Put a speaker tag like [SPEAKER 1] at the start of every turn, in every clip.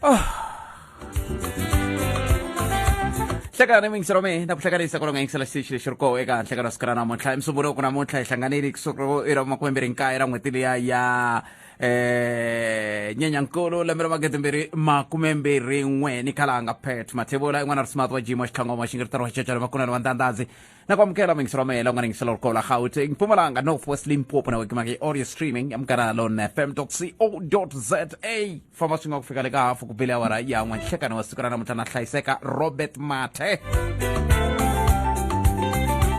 [SPEAKER 1] Oh. Hlekani miyingiselo mi na ku hlekanisa ku longa yingisela xitichi lexi ri koho eka nhlekano wa siku ra namuntlha i musunguri ku namuntlha hi hlanganile kusuka i ra makumembirhi nkaye ra n'hweti liya ya nyenyankulu lembe ra magidimbirhi makumembirhi n'we ni khalanga pet mathebula i n'wana ri smart wa jimo xitlhongoma xingiritano wa xicecelo makunene wa ndandandzi na ku amukela muyingiselo wa mehe la u nga ni yingiselo ri koho la Gauteng Mpumalanga North West Limpopo na wekimaki audio streaming ya Munghana Lonene FM co za famba swi nga ku fika le ka hafu ku bile awara ya n'we nhlekani wa siku ra namuntlha na hlayiseka Robert Mathe.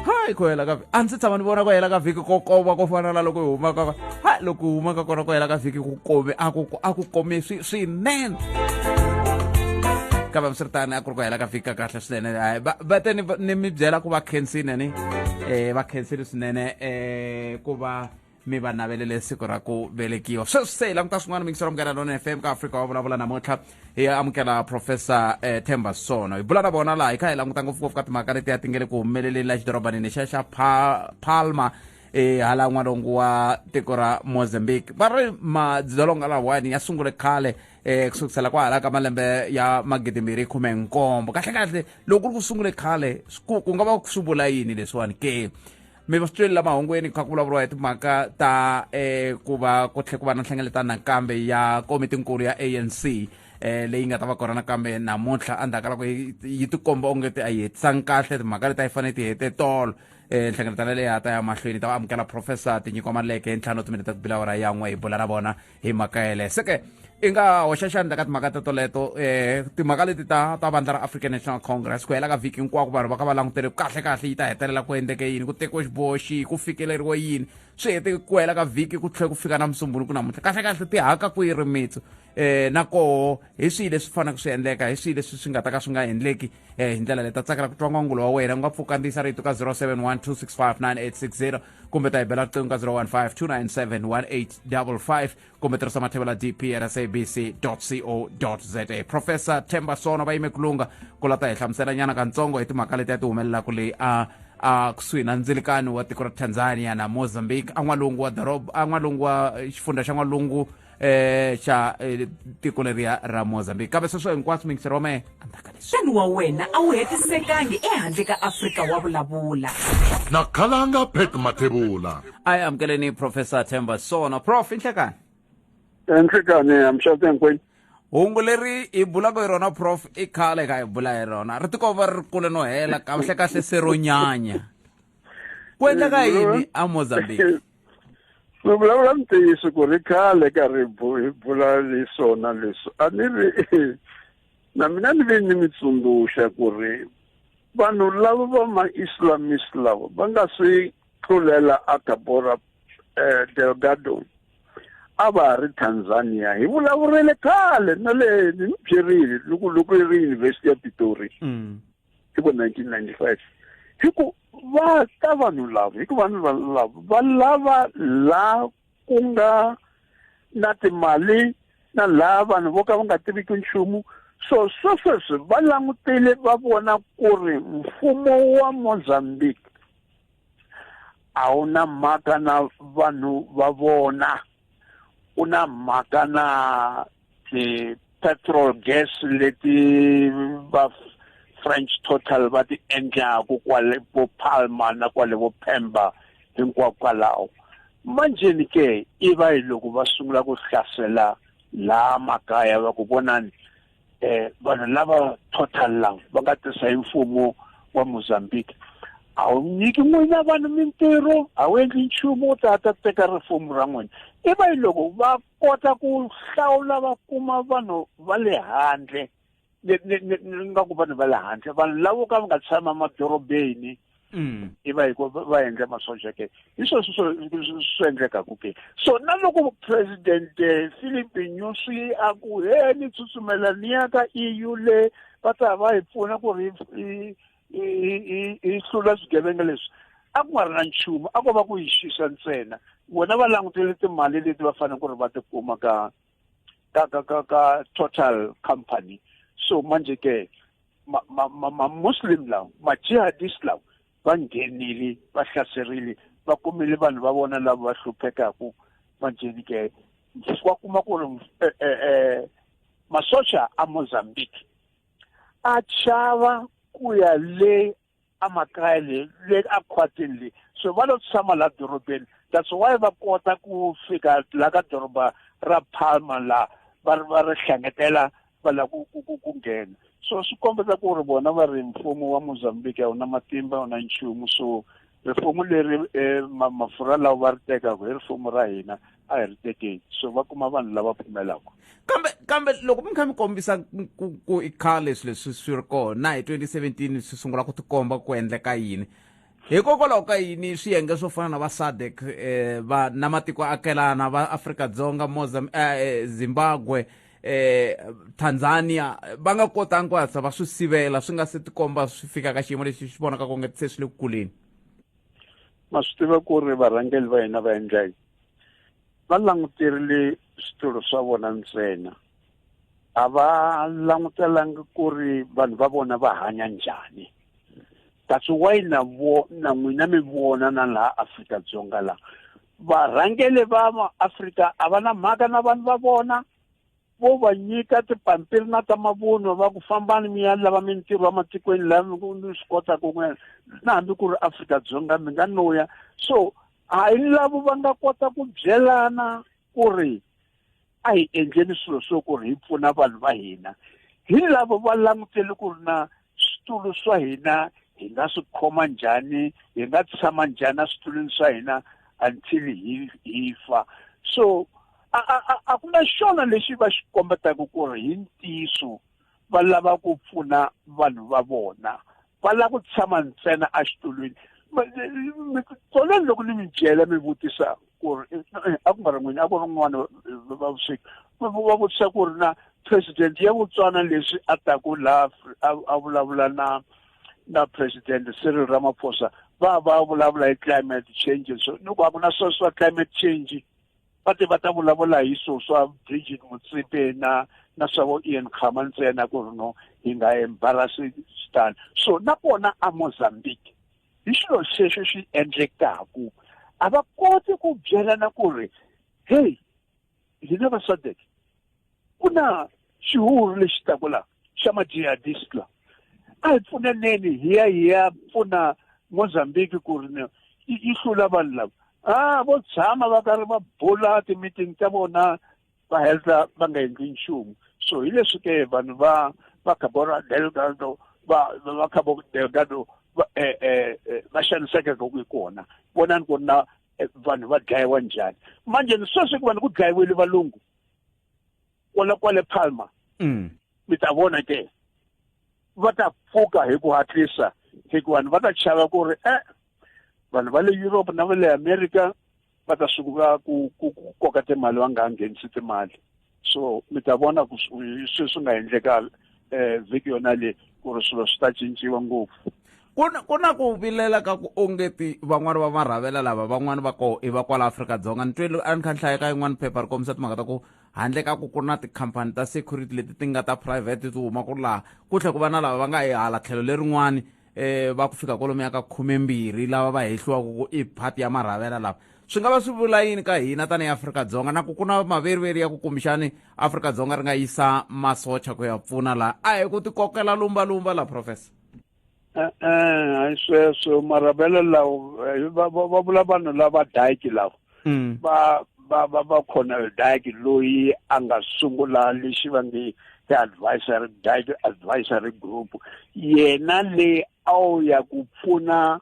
[SPEAKER 1] Hayi, ku hela ka a ndzi tshama ni vona ku hela ka vhiki ko koma ko fana na loko hi huma ka ha loko hi huma ka kona ku hela ka vhiki ku kome a ku kome swinene kambe hambiswiritano a ku ri ku hela ka vhiki ka kahle swinene. Hayi, va te ni mi byela ku va khensile ni va khensile swinene ku va mi va navelele siku ra ku velekiwa. Sweswi se hi languta swin'wana mingiselo Munghana Lona FM ka Afrika wa Vulavula. Namuntlha hi amukela Professor Themba Sono, hi bula na vona laha hi kha hi languta ngopfungopfu ka timhaka leti ya ti nge le ku humeleleni la xidorobanini xa Palma hala n'walungu wa tiko ra Mozambique. Va ri madzolonga lawani ya sungule khale kusukisela kwahala ka malembe ya 2017. Kahle kahle loko ku ri ku sungule khale, ku nga va swi vula yini leswiwani ke? Mi va swi tweli la mahungwini kha ku vulavuriwa hi timhaka ta ku va ku tlhe ku va na nhlengeletano nakambe ya komitinkulu ya ANC leyi nga ta va kona nakambe namuntlha endzhaku ka loko yi tikomba onge ti a yi hetisangi kahle timhaka leti a yi fanele ti hete tolo. Nhlengeletano leyi ya ta ya mahlweni ta va amukela Professor Tinyiko Maleke hi 5 timinete ku bila awara ya 1, hi bula na vona hi mhaka yeleyo. Se ke i nga hoxa xandla ka timhaka tetoleto, timhaka leti ta vandla ra African National Congress. Ku hela ka vhiki hinkwako vanhu va kha va langutele kahle kahle yi ta hetelela ku endleke yini, ku tekiwe xiboho xihi, ku fikeleriwe yini. Swi hete ku hela ka vhiki, ku tlhela ku fika na Musumbhunuku namuntlha. Kahle kahle ti haka ku yi rimitsu na koho hi swihi leswi faneleke swi endleka, hi swihi leswi swi nga ta ka swi nga endleki hi ndlela leyi? Ta tsakela ku twa n'wangulo wa wena. U nga pfuka ndisa rito ka 071 265 9860, kumbe ta hi bela riqingho ka 015 297 1855, kumbe tirhisa mathevela dp at sabc co za. Professor Themba Sono va yime kulunga ku la ta hi hlamusela nyana kantsongo hi timhaka leti ya ti humelelaka leyi a kusuhi na ndzilikani wa tiko ra Tanzania na Mozambique, an'walungu wa doroba, an'walungu wa xifundza xa n'walungu xa tiko leriya ra Mozambique. Kambe sweswo hinkwaswo mingisero wa mehe andzaka leswi.
[SPEAKER 2] Nhlekani wa wena a wu hetisekangi ehandle ka Afrika wa Vulavula.
[SPEAKER 3] Na khalanga Pet Mathebula.
[SPEAKER 1] A hi amukeleni Professor Themba Sono. Prof, inhlekani.
[SPEAKER 4] Enhlekani, amxata hinkwenu.
[SPEAKER 1] Hungu leri hi bulaka hi rona, prof, i khale ka hi bula hi rona, ri tikomba ri kule no hela. Kahle kahle se ro nyanya. Ku endleka yini a Mozambique?
[SPEAKER 4] Mi vulavula ntiyiso ku ri khale ka ri hi bula leswona leswi. A ni ri na mina ni ve ni mi tsundzuxa ku ri vanhu lava va ma-islamist lava va nga swi tlulela a Cabo Delgado a va ha ri Tanzania. Hi vulavurile khale na le ni mi byerile loko yi ri University ya Pitori hi vo 1995, hi ku va ta vanhu lava, hi ku vanhu lava va lava la ku nga na timali na laha vanhu vo ka va nga tiviki nchumu. So sweswi va langutile va vona ku ri mfumo wa Mozambique a wu na mhaka na vanhu va vona, u na mhaka na ti-petrol gas leti va French Total va ti endlaku kwale vo Palma na kwale vo Pemba hinkwako kwalaho. Manjeni ke i va hi loko va sungula ku hlasela laha makaya, va ku vonani vanhu lava Total lava va nga tisa hi mfumo wa Mozambique, a wu nyiki n'wina vanhu mintirho, a wu endli nchumu, wu ta ta teka rifumo ra n'wina. I va hi loko va kota ku hlawula, va kuma vanhu va le handle, ni nga ku vanhu va le handle, vanhu lavo ka va nga tshama madorobeni. I va hi ku va endla masocha ke, hi sweswo swi endlekaku ke. So na loko President Philip Nyusi a ku he ni tsutsumela ni ya ka EU le va ta va hi pfuna ku ri hi hlula swigevenga leswi, a ku nga ri na nchumu, a ko va ku yi xisa ntsena. Vona va langutele timali leti va fanele ku ri va ti kuma ka Total company. So manje ke ma-Muslim lawa, ma-jihadist lawa, va nghenile, va hlaserile, va kumile vanhu va vona lava va hluphekaku. Manjeni ke wa kuma ku ri Masocha a Mozambique a chava ku ya le amakaya le le akhwatini le, so va lo tshama la dorobeni. That's why va kota ku fika la ka doroba ra Palma la va ri hlangetela, va lava ku nghena. So swi kombeta ku ri vona va ri mfumo wa Mozambique a wu na matimba, a wu na nchumu. So rifumo leri mafurha lawa va ri tekaka hi rifumo ra hina, a hi ri tekeni. So va kuma vanhu lava pfumelaka.
[SPEAKER 1] Kambe loko mi kha mi kombisa ku i khale swilo leswi swi ri kona, hi 2017 swi sungula ku tikomba ku endleka yini, hikokwalaho ka yini swiyenge swo fana na va SADC, va na matiko akelana va Afrika-Dzonga, Zimbabwe, Tanzania, va nga kotangi ku hatlisa va swi sivela swi nga se tikomba swi fika ka xiyimo lexi xi vonaka ku nge se swi le ku kuleni?
[SPEAKER 4] Ma swi tiva ku ri varhangeri va hina va endla yini? Va languterile switulu swa vona ntsena, a va langutelangi ku ri vanhu va vona va hanya njhani. That's why na vo na n'wina mi vona na laha Afrika-Dzonga laha varhangeli va maAfrika a va na mhaka na vanhu va vona. Vo va nyika tipampiri na ta mavunwa, va ku fambani mi ya lava mintirho ematikweni laha mi swi kotaka ku ya, na hambi ku ri Afrika-Dzonga mi nga no ya. So a hi lavo va nga kota ku byelana ku ri a hi endleni swilo swo ku ri hi pfuna vanhu va hina. Hi lavo va langutele ku ri na switulu swa hina hi nga swi khoma njhani, hi nga tshama njhani eswitulwini swa hina until hi fa. So a ku na xona lexi va xi kombetaka ku ri hi ntiyiso va lava ku pfuna vanhu va vona. Va lava ku tshama ntsena exitulwini. Toleni loko ni mi byela, mi vutisa ku ri a ku nga ri n'wina, a ku ri n'wana va vusiku, va vutisa ku ri na president ya Botswana leswi a taku laha a vulavula na President Cyril Ramaphosa, va vulavula hi climate change. So ni ku a ku na swilo swa climate change, va te va ta vulavula hi swilo swa Bridget Motsepe na swa vo Ian Khama ntsena, ku ri no hi nga embarrass tani. So na kona a Mozambique hi xilo xexo xi endlekaku, a va koti ku byelana ku ri hey, hina va SADC, ku na xihuhuri lexi taku la xa ma-jihadist la, a hi pfunaneni hi ya pfuna Mozambique ku ri yi hlula vanhu lava. A vo tshama va karhi va bula ti-meeting ta vona, va heta va nga endli nchumu. So hi leswi ke vanhu va Cabo Delgado, va Cabo Delgado va xanisekaka ku kona. Vonani ku ri na vanhu va dlayiwa njhani manje. Ni sweswi ku vanhu ku dlayiwile valungu kwala kwale Palma. Mi ta vona ke va ta pfuka hi ku hatlisa, hikuva vanhu va ta chava ku ri vanhu va le Europe na va le America va ta sungula ku koka timali, va nga ha nghenisi timali. So mi ta vona ku sweswi swi nga endleka vhiki yona leyi ku ri swilo swi ta cinciwa ngopfu.
[SPEAKER 1] Ku na ku vilela ka ku ongeti van'wani va marhavela lava van'wani va koho i va kwala Afrika-Dzonga. Ni twele a ni kha ni hlaya ka yin'wani phepha ri kombisa timhaka ta ku handle ka ku na tikhampani ta security leti ti nga ta private ti huma ku ri laha, ku tlhela ku va na lava va nga hi hala tlhelo lerin'wani, va ku fika kwalomuya ka 12 lava va hehliwaka ku i part ya marhavela lava. Swi nga va swi vula yini ka hina tanihi Afrika-Dzonga, na ku ku na maveriveri ya ku kumbexani Afrika-Dzonga ri nga yisa masocha ku ya pfuna laha? A hi ku tikokela lumbalumba la, professor?
[SPEAKER 4] E-e, hayi sweswo marabelo lawo, va vula vanhu lava dayiki lava va Colonel Dyke loyi a nga sungula lexi va nge i advisory Dyke Advisory Group, yena le a wu ya ku pfuna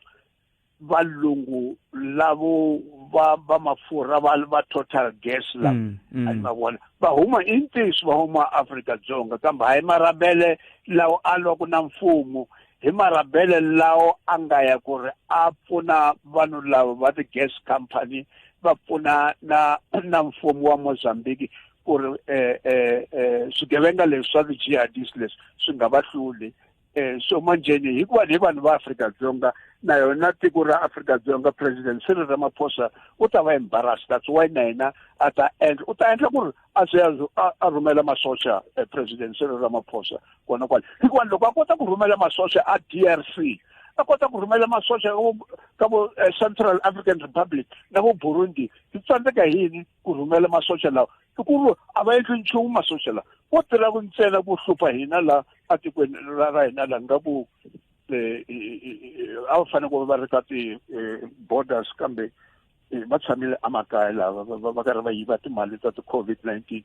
[SPEAKER 4] valungu lavo va mafurha va Total Gas la. A ma vona va huma i ntiyiso, va huma Afrika-Dzonga, kambe hayi marabele lawo a lwaku na mfumo, hi marabele lawo a nga ya ku ri a pfuna vanhu lava va ti-gas company, va pfuna na mfumo wa Mozambique ku ri swigevenga leswi swa ti-jihadist leswi swi nga va hluli. So manjeni hikuva ni vanhu va Afrika-Dzonga na yona tiko ra Afrika-Dzonga, President Cyril Ramaphosa u ta va embarrassed. That's why na yena a ta endla, u ta endla ku ri a ze a rhumela masocha, President Cyril Ramaphosa kona kwale, hikuva loko a kota ku rhumela masocha a DRC, a kota ku rhumela masocha ka vo Central African Republic na vo Burundi, hi tsandzeka hi yini ku rhumela masocha lawa? I ku a va endli nchumu masocha lawa, vo tirha ku ntsena ku hlupha hina la atikweni ra hina la nga ku a va fanele ku va ri ka ti-borders, kambe va tshamile emakaya lava va karhi va yiva timali ta ti-COVID-19.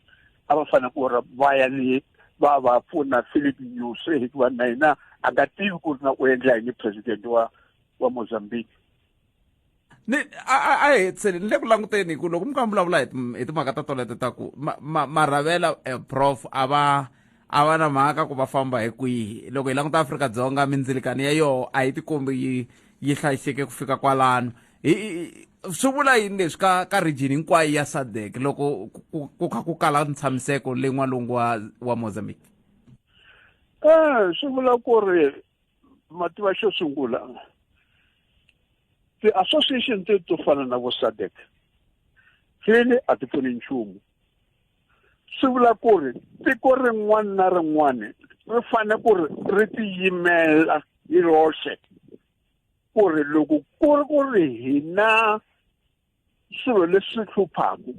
[SPEAKER 4] A va fanele ku ri va ya le va pfuna Philip Nyusi, hikuva na yena a nga tivi ku ri na u endla yini president wa Mozambique.
[SPEAKER 1] Ni a hetiseli ni le ku languteni ku loko mi kha mi vulavula hi timhaka ta toleto ta ku marhavela, prof, a va na mhaka ku va famba hi kwihi. Loko hi languta Afrika-Dzonga, mindzilikani ya yoho a yi tikombi yi hlayiseke ku fika kwalano. Hi swi vula yini leswi ka region hinkwayo ya SADC loko ku kha ku kala ntshamiseko le n'walungu wa Mozambique?
[SPEAKER 4] Swi vula ku ri, mativa, xo sungula ti-association te to fana na vo SADC really a ti pfuni nchumu. Swi vula ku ri tiko rin'wana na rin'wana ri fanele ku ri ri tiyimela hi roxe, ku ri loko ku ri ku ri hina swilo leswi hluphaku,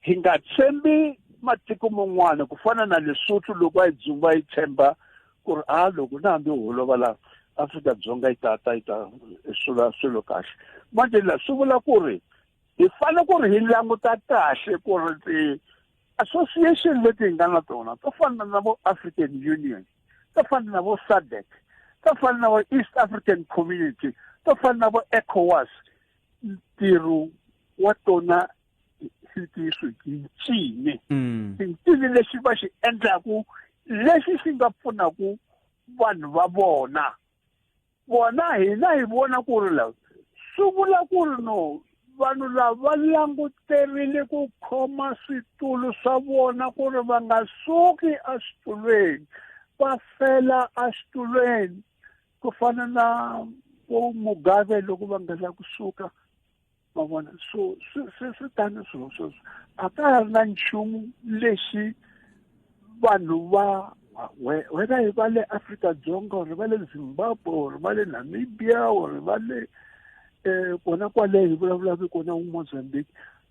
[SPEAKER 4] hi nga tshembi matiko man'wana ku fana na Lesotho. Loko a yi dzumba yi tshemba ku ri a loko na hambi holova la Afrika-Dzonga yi ta ta yi ta sula swilo kahle. Manje la swi vula ku ri hi fanele ku ri hi languta kahle ku ri ti-association leti hi nga na tona to fana na vo African Union, to fana na vo SADC, to fana na vo East African Community, to fana na vo ECOWAS, ntirho wa tona ntiyiso hi ncini? Ncini lexi va xi endlaku lexi xi nga pfunaku vanhu va vona? Vona hina hi vona ku ri lava swi vula ku ri no vanhu lava va languterile ku khoma switulu swa vona, ku ri va nga suki eswitulweni, va fela exitulweni, ku fana na vo Mugabe loko va nga la kusuka, ma vona. So swi tano swilo sweswo, a ka ha ri na nchumu lexi vanhu va whether hi va le Afrika-Dzonga or va le Zimbabwe or va le Namibia or va le kona kwale hi vulavulaka kona Mozambique,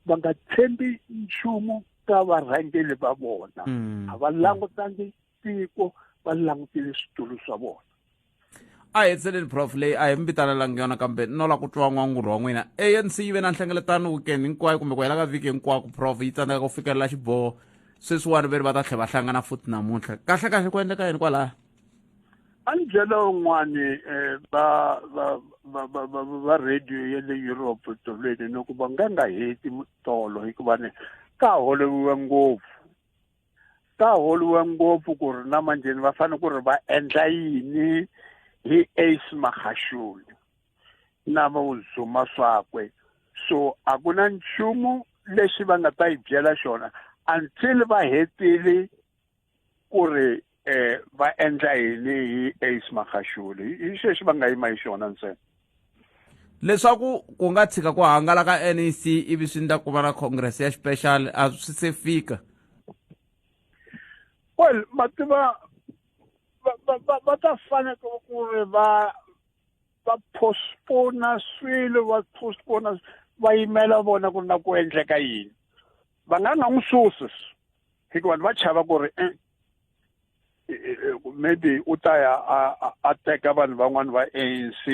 [SPEAKER 4] va nga tshembi nchumu ka varhangeli va vona. A va langutangi tiko, va langutile switulu swa vona.
[SPEAKER 1] A heteleli, prof, leyi a hi mi vitanelangi yona, kambe no la ku twa n'wangurhu wa n'wina. ANC yi ve na nhlengeletano weekend hinkwayo kumbe ku hela ka vhiki hinkwako, prof, yi tsandzeka ku fikelela xiboho. Sweswiwani ve ri va ta tlhela va hlangana futhi namuntlha. Kahle kahle ku endleka yini kwalaya?
[SPEAKER 4] A ni byela un'wani va va va va va va radio ya le Europe tolweni ni ku va nga heti tolo, hikuva ni ka holoviwa ngopfu, ka holiwa ngopfu ku ri na manjheni va fanele ku ri va endla yini hi Ace Magashule na vo Zuma swakwe. So a ku na nchumu lexi va nga ta yi byela xona until va hetile ku ri va endla yini hi Ace Magashule. Hi xexi va nga yima hi xona ntsena.
[SPEAKER 1] Leswaku ku nga tshika ku hangalaka NEC ivi swi endla ku va na congress ya special, a swi se fika?
[SPEAKER 4] Well, mativa, va ta fanele ku ri va postpone swilo, va postpone, va yimela vona ku ri na ku endleka yini. Va nga n'wi susi hikuva va chava ku ri maybe u ta ya a teka vanhu van'wani va ANC,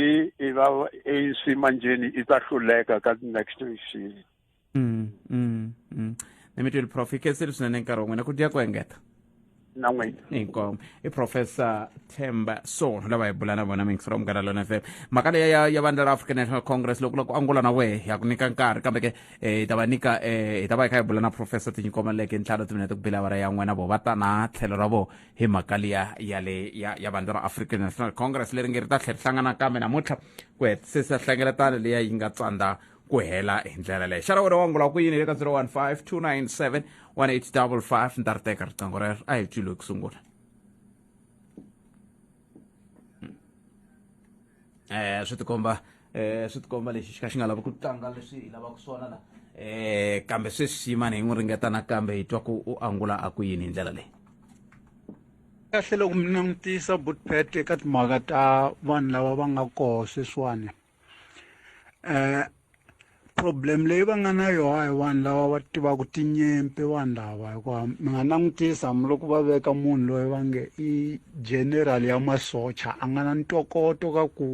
[SPEAKER 4] i va ANC manjheni i ta hluleka ka next season.
[SPEAKER 1] Ni mi twile, prof. I khensile swinene nkarhi wa n'wina, ku dya ku engeta.
[SPEAKER 4] Na n'wina.
[SPEAKER 1] Inkomu. I Professor Themba Sono lava hi bula na vona mix ra Munghana Lona FM, mhaka leyi ya vandla ra African National Congress. Loko ku angula na wehe ya ku nyika nkarhi, kambe ke hi ta va nyika hi ta va hi kha hi bula na Professor Tinyiko Maleke ntlhanu timinete ku bela awara ya n'wina. Vo va ta na tlhelo ra vo hi mhaka liya ya le ya vandla ra African National Congress leri nge ri ta tlhela ri hlangana kambe namuntlha ku hetisisa hlengeletano liya yi nga tsandza ku hela hi ndlela leyi. Xana wena wa ngula ku yini le ka 015 297 1855? Ni ta ri teka riqingho rero. A hi twi loyi ku sungula. Swi tikomba lexi xi kha xi nga lavi ku tlanga leswi hi lavaka swona la, kambe sweswi yimani hi n'wi ringeta nakambe, hi twa ku u angula a ku yini hi ndlela leyi.
[SPEAKER 5] Kahle, loko mi langutisa Butpet eka timhaka ta vanhu lava va nga koho sweswiwani, Problem leyi va nga na yona hi vanhu lava va tivaka tinyimpi vanhu lava hikuva mi nga langutisa hambiloko va veka munhu loyi va nge i general ya masocha a nga na ntokoto ka ku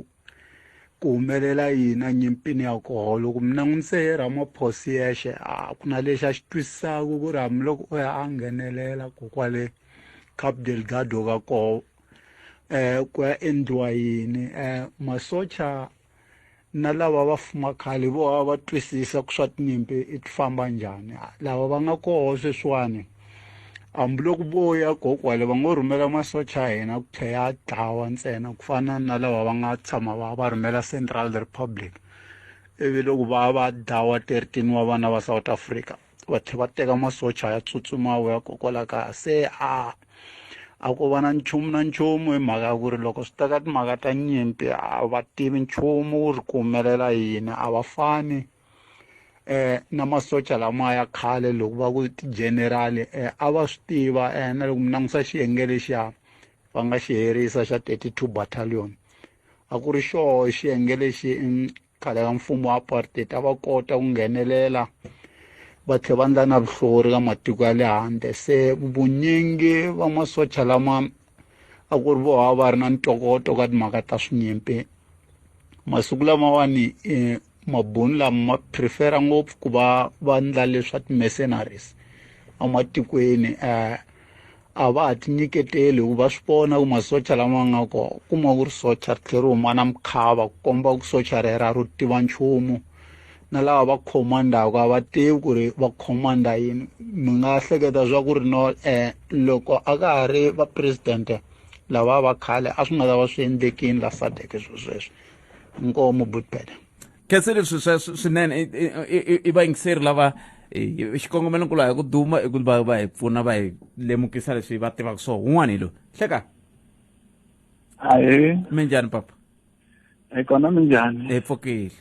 [SPEAKER 5] ku humelela yini enyimpini ya koho loko mi langutise hi Ramaphosa yexe a ku na lexi a xi twisisaka ku ri hambiloko o ya a nghenelela ko kwale Cabo Delgado ka koho um ku ya endliwa yini um masocha na lava va fuma khale vo va va twisisa ku swa tinyimpi i ti famba njhani lava va nga koho sweswiwani hambiloko vo ya kokwale va ngo rhumela masocha ya hina ku tlhela ya dlawa ntsena ku fana na lava va nga tshama va va rhumela Central Republic ivi loko va va dlawa 13 wa vana va South Africa va tlhela va teka masocha ya tsutsuma wu ya kokwala kaya se a a ko va na nchumu na nchumu hi mhaka ya ku ri loko swi teka timhaka ta nyimpi a va tivi nchumu wu ri ku humelela yini a va fani eh na masocha lama ya khale loko va ku ti-general eh a va swi tiva eh na loko mi langusa xiyenge lexiya va nga xi herisa xa 32 battalion a ku ri xoho xiyenge lexi khale ka mfumo wa apartheid a va kota ku nghenelela va tlhela va ndla na vuhlori ka matiko ya le handle se vunyingi va masocha lama a ku ri voha va ri na ntokoto ka timhaka ta swinyimpi masiku lamawani eh, mabunu lama ma prefera ngopfu ku va va ndla leswa ti-mercenaries ematikweni um a va ha tinyiketeli hikuva va swi vona ku masocha lama nga kona kuma ku ri socha ri tlhela ri huma na mukhava ku komba ku socha rero a ro tiva nchumu na lava va khomandaka a va tivi ku ri va khomanda yini mi nga hleketa swa ku ri no um loko a ka ha ri va presidente lava va khale a swi nga ta va swi endlekini la sadeke swo sweswo inkomo butbele
[SPEAKER 1] khense leswi sweswo swinene i vayingiseri lava xikongomelonkulu a hi ku duma i ku va va hi pfuna va hi lemukisa leswi va tivaka swona un'wana hi loyi hleka
[SPEAKER 6] ahee
[SPEAKER 1] minjhani papa
[SPEAKER 6] hi kona minjhani
[SPEAKER 1] hi pfukile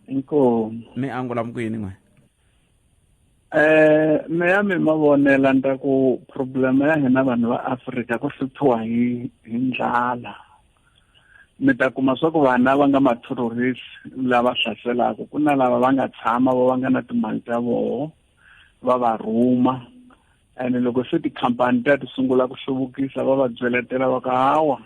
[SPEAKER 6] inkomu
[SPEAKER 1] mi angula mi ku yini n'we
[SPEAKER 6] Eh me ya mi mavonela nta ku problem ya hina vanhu va Afrika ku hluphiwa hi hi ndlala mi ta kuma swa ku vanhu lava nga ma-terrorist lava hlaselaka ku na lava va nga tshama vo va nga na timali ta voho va va rhuma ene loko se tikhampani ta ti sungula ku hluvukisa va va byeletela va ku hawa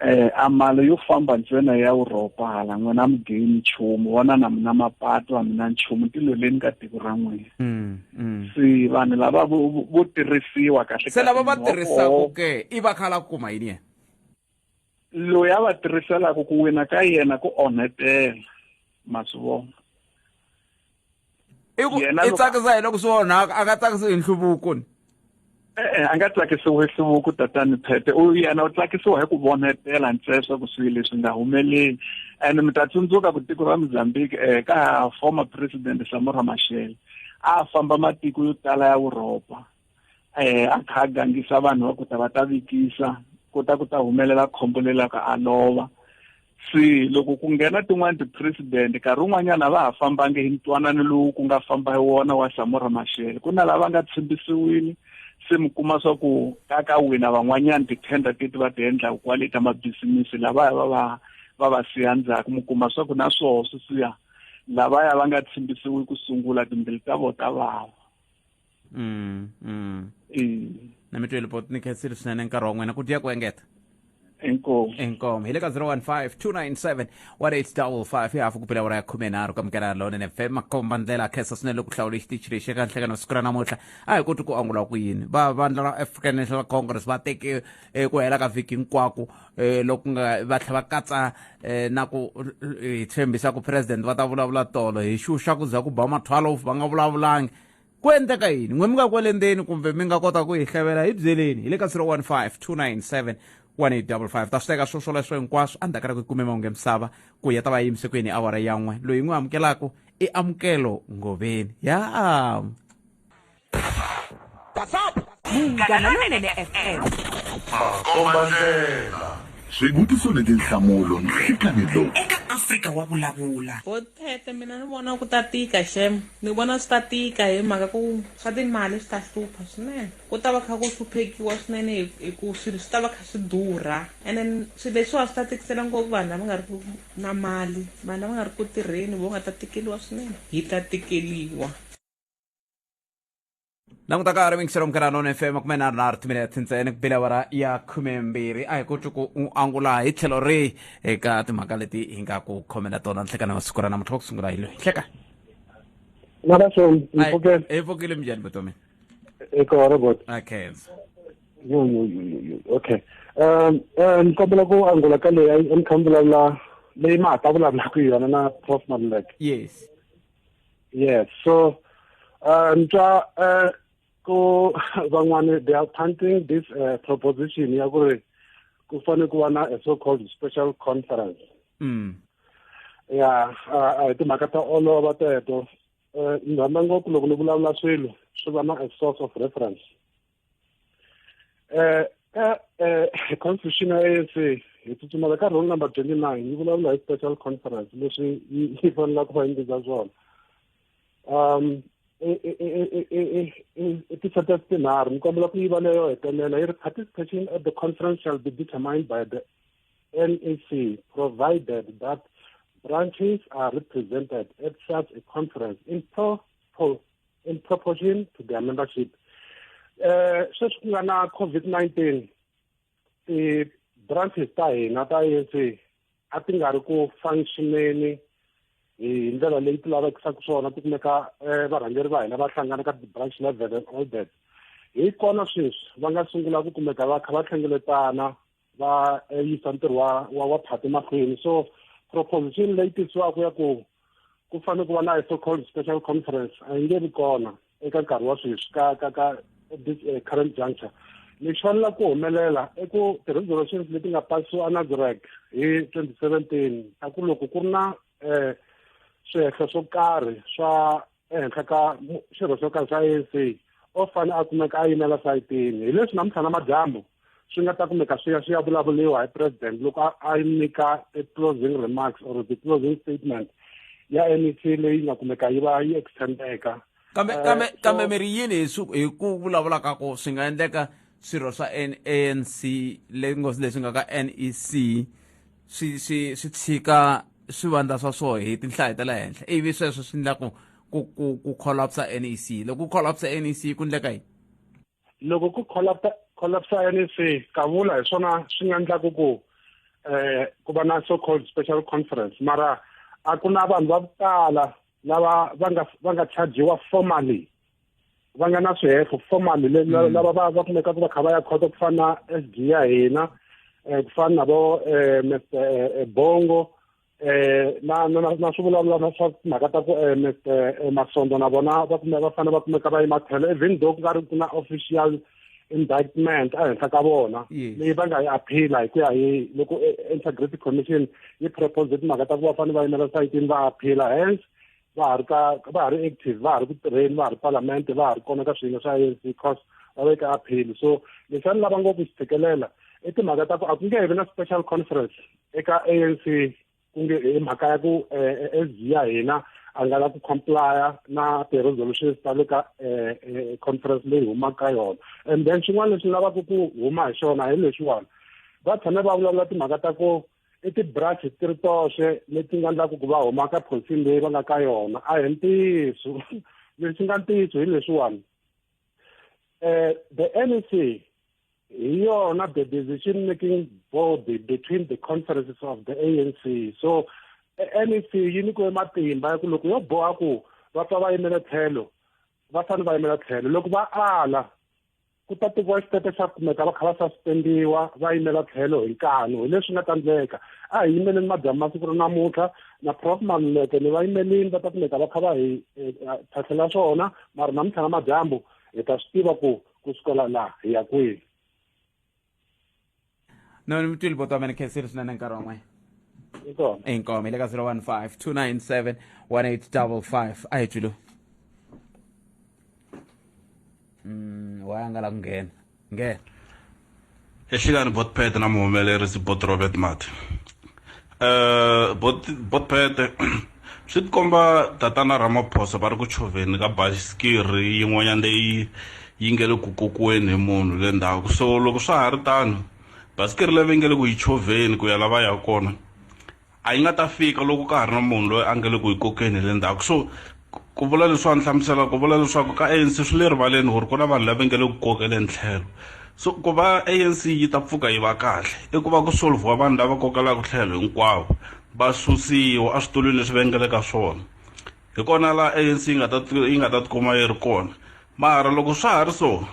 [SPEAKER 6] eh a mali yo famba ntsena ya Europa hala n'wina mi gain nchumu vona na mina mapatu a mina nchumu tilweleni ka tiko ra n'wina mm, mm. se vanhu lava vo tirhisiwa kahle
[SPEAKER 1] se lava va tirhisaka ke i va khala ku kuma yini yena
[SPEAKER 6] loyi a va tirhiselaka ku wina ka yena ku onhetela ma swi vona
[SPEAKER 1] i ku i tsakisa hi loko swi onhaka a nga tsakisi hi nhluvuko ni
[SPEAKER 6] e-e a nga tsakisiwi hi nhluvuko tatani phete u yena u tsakisiwa hi ku vonetela ntsena swa ku swilo leswi nga humeleli and mi ta tsundzuka ku tiko ra Mozambique um ka former president Samora Machel a famba matiko yo tala ya Yuropa eh a kha a gangisa vanhu va ku ta va ta vikisa ku ta ku ta humelela khombo leri ka a lova se loko ku nghena tin'wani ti-president nkarhi wun'wanyana va ha fambangi hi ntwanano lowu ku nga famba hi wona wa Samora Machel ku na lava nga tshembisiwile se mi kuma swa ku ka ka wina van'wanyana ti-tender teti va ti endlaka kwale ta mabizimisi lavaya va va va va siya ndzhaku mi kuma swa ku na swoho swi siya lavaya va nga tshembisiwi ku sungula timbilu ta vona ta vava
[SPEAKER 1] mm, mm. Na mi tweli pot ni khensile swinene nkarhi wa n'wina ku dya ku engeta
[SPEAKER 6] inkomu
[SPEAKER 1] inkomu hi le ka 015 297 1855 hi hafu ku pela awara ya khumenharhu ka mukela lonene fm makomba ndlela khensa swinene loko hlawule xitichi lexi eka nhlekano siku ra namuntlha a hi koti ku angula ku yini va vandla ra African National Congress va teke eh, ku hela ka vhiki hinkwako eh, loko nga va tlhela va katsa eh, na ku hi tshembisa ku president va ta vulavula tolo hi xuxa ku za ku ba ma 12 va nga vulavulangi ku endleka yini n'we mi nga kwale ndzeni kumbe mi nga kota ku hi hlevela hi byeleni hi le ka 015 297 1855 ta swi teka swo swoleswo hinkwaswo endzhaku ka loko hi kume mahungu ya misava ku ya ta va yimise ku yini awara ya n'we loyi n'wi amukelaku i amukelo ngoveni ya
[SPEAKER 2] Munghana Lonene FM.
[SPEAKER 3] Makombandlela swivutiso ni tinhlamulo nhlikani lowu
[SPEAKER 2] Eka Afrika wa vulavula.
[SPEAKER 7] Botete mina ni vona ku ta tika xem ni vona swi ta tika hi mhaka ku swa timali swi ta hlupha swinene ku ta va kha ku hluphekiwa swinene hi ku swilo swi ta va kha swi durha and then swilo leswiwa swi ta tikisela ngopfu vanhu lava nga ri ku na mali vanhu lava nga ri ku tirheni vo nga ta tikeliwa swinene hi ta tikeliwa.
[SPEAKER 1] Languta ka ri mingiselo munghana none fm 33 timinete ntsena ku bile awara ya 12. A hi ku twi ku u angula hi tlhelo rihi eka timhaka leti hi nga ku khomela tona nhlekani wa siku ra namuntlha. Wa ku sungula hi loyi hleka.
[SPEAKER 8] Nalaxo, mpfukele.
[SPEAKER 1] Hi pfukile, minjhani vutomi?
[SPEAKER 8] Eka Robert.
[SPEAKER 1] A khensa.
[SPEAKER 8] Yo yo yo yo yo. Okay. Ni kombela ku angula ka leyi a ni kha ni vulavula leyi ma ha ta vulavulaka hi yona na Prof Maluleke.
[SPEAKER 1] Yes.
[SPEAKER 8] Yes. So ni twa ku van'wani they are punting this proposition ya ku ri ku fanele ku va na a so called special conference. Ya, a hi timhaka ta olova teto. Ni rhandza ngopfu loko ni vulavula swilo swi va na a source of reference. Constitution ya ANC hi tsutsumela ka rule number 29, yi vulavula hi special conference leswi yi fanelaka ku va yi endlisa swona. I ti-sentence tinharhu, ni kombela ku yiva leyo hetelela, yi ri participation at the conference shall be determined by the NEC, provided that branches are represented at such a conference in proportion to their membership. Sweswi ku nga na COVID-19, ti-branches ta hina ta ANC a ti nga ri ku functioneni hi ndlela leyi ti lavekisaka swona, ti kumeka varhangeri va hina va hlangana ka ti-branch level and all that. Hi kona sweswi va nga sungula ku kumeka va kha va hlengeletana, va yisa ntirho wa party mahlweni. So proposition leyi tisiwaka ya ku fanele ku va na so called special conference a yi nge vi kona eka nkarhi wa sweswi ka this current juncture. Lexi fanelaka ku humelela i ku ti-resolutions leti nga pasiwa Nasrec hi 2017 ta ku loko ku ri na swihehlo swo karhi swa ehenhla ka xirho xo karhi xa ANC, o fane a kumeka a yimela sayitini. Hi leswi namuntlha na madyambu swi nga ta kumeka swi ya vulavuriwa hi president loko a nyika closing remarks or the closing statement ya NEC leyi nga kumeka yi va yi extendeka.
[SPEAKER 1] Kambe kambe mi ri yini hi ku vulavula ka ku swi nga endleka swirho swa ANC leyi leswi nga ka NEC swi tshika swivandla swa swoho hi tinhlayo ta le henhla, ivi sweswo swi endla ku collapse NEC? Loko ku collapse NEC, ku endleka yini?
[SPEAKER 8] Loko ku collapse NEC, kavula hi swona swi nga endlaku ku va na so called special conference, mara a ku na vanhu va ku tala lava va nga chajiwa formally, va nga na swihehlo formally, lava va kumekaka va kha va ya khoto, ku fana na SG ya hina, ku fana na vo Mr Bongo, na swivulavula swa timhaka ta ku Mr Masondo na vona va kume va fanele va kumeka va yima tlhelo, even though ku nga ri ku na official indictment ehenhla ka vona leyi va nga yi appeal hi ku ya hi loko Integrity Commission yi propose timhaka ta ku va fanele va yimela sayitini, va appeal. Hence va ha ri ka va ha ri active, va ha ri ku tirheni, va ha ri parliament, va ha ri kona ka swiyenge swa ANC cause va veka appeal. So lexi a ni lava ngopfu xi tshikelela i timhaka ta ku a ku nge vi na special conference eka ANC ku nge hi mhaka ya ku SG ya hina a nga la ku complya na ti-resolutions ta le ka conference leyi humaka ka yona. And then xin'wana lexi ni lavaka ku huma hi xona hi lexiwani, va tshame va vulavula timhaka ta ku i ti-branch ti ri toxe leti nga endlaku ku va huma ka position leyi va nga ka yona. A hi ntiyiso. Lexi nga ntiyiso hi leswiwani, the NEC hi yona the decision making body between the conferences of the ANC. So NEC yi nyikiwe matimba ya ku loko yo boha ku va pfa va yimela tlhelo, va fanele va yimela tlhelo. Loko va ala, ku ta tekiwa xitepe xa kumeka va kha va suspendiwa, va yimela tlhelo hi nkanu. Hi leswi nga ta endleka. A hi yimeleni madyambu masiku ra namuntlha na Prof Maluleke ni va yimelini, va ta kumeka va kha va hi tlhatlhela swona. Mara namuntlha na madyambu hi ta swi tiva ku kusukela laha hi ya kwihi.
[SPEAKER 1] No, ni mi twile boto wa mina, khensile swinene nkarhi wa n'we.
[SPEAKER 8] Inkomu.
[SPEAKER 1] Inkomu. Hi le ka 015 297 1855. A hi twilo wa ya nga la ku nghena nghena.
[SPEAKER 3] Ehlekani bot pet na muhumelerisi bot Robert Mati.
[SPEAKER 9] Bot Pete swi tikomba tatana Ramaphosa va ri ku chovheni ka basikiri yin'wanyana leyi yi nge le ku kokiweni hi munhu le ndzhaku. So loko swa ha ri tano, basikiri leyi va nge le ku yi chovheni ku ya la va yaka kona a yi nga ta fika loko ka ha ri na munhu loyi a nga le ku yi kokeni hi le ndzhaku. So ku vula leswiwani hlamusela ku vula leswaku ka ANC swi le rivaleni ku ri ku na vanhu lava nge le ku kokeleni tlhelo. So ku va ANC yi ta pfuka yi va kahle i ku va ku solvhiwa vanhu lava kokelaka tlhelo hinkwavo va susiwa eswitulwini leswi va nga le ka swona. Hi kona laha ANC yi nga ta yi nga ta tikuma yi ri kona. Mara loko swa ha ri so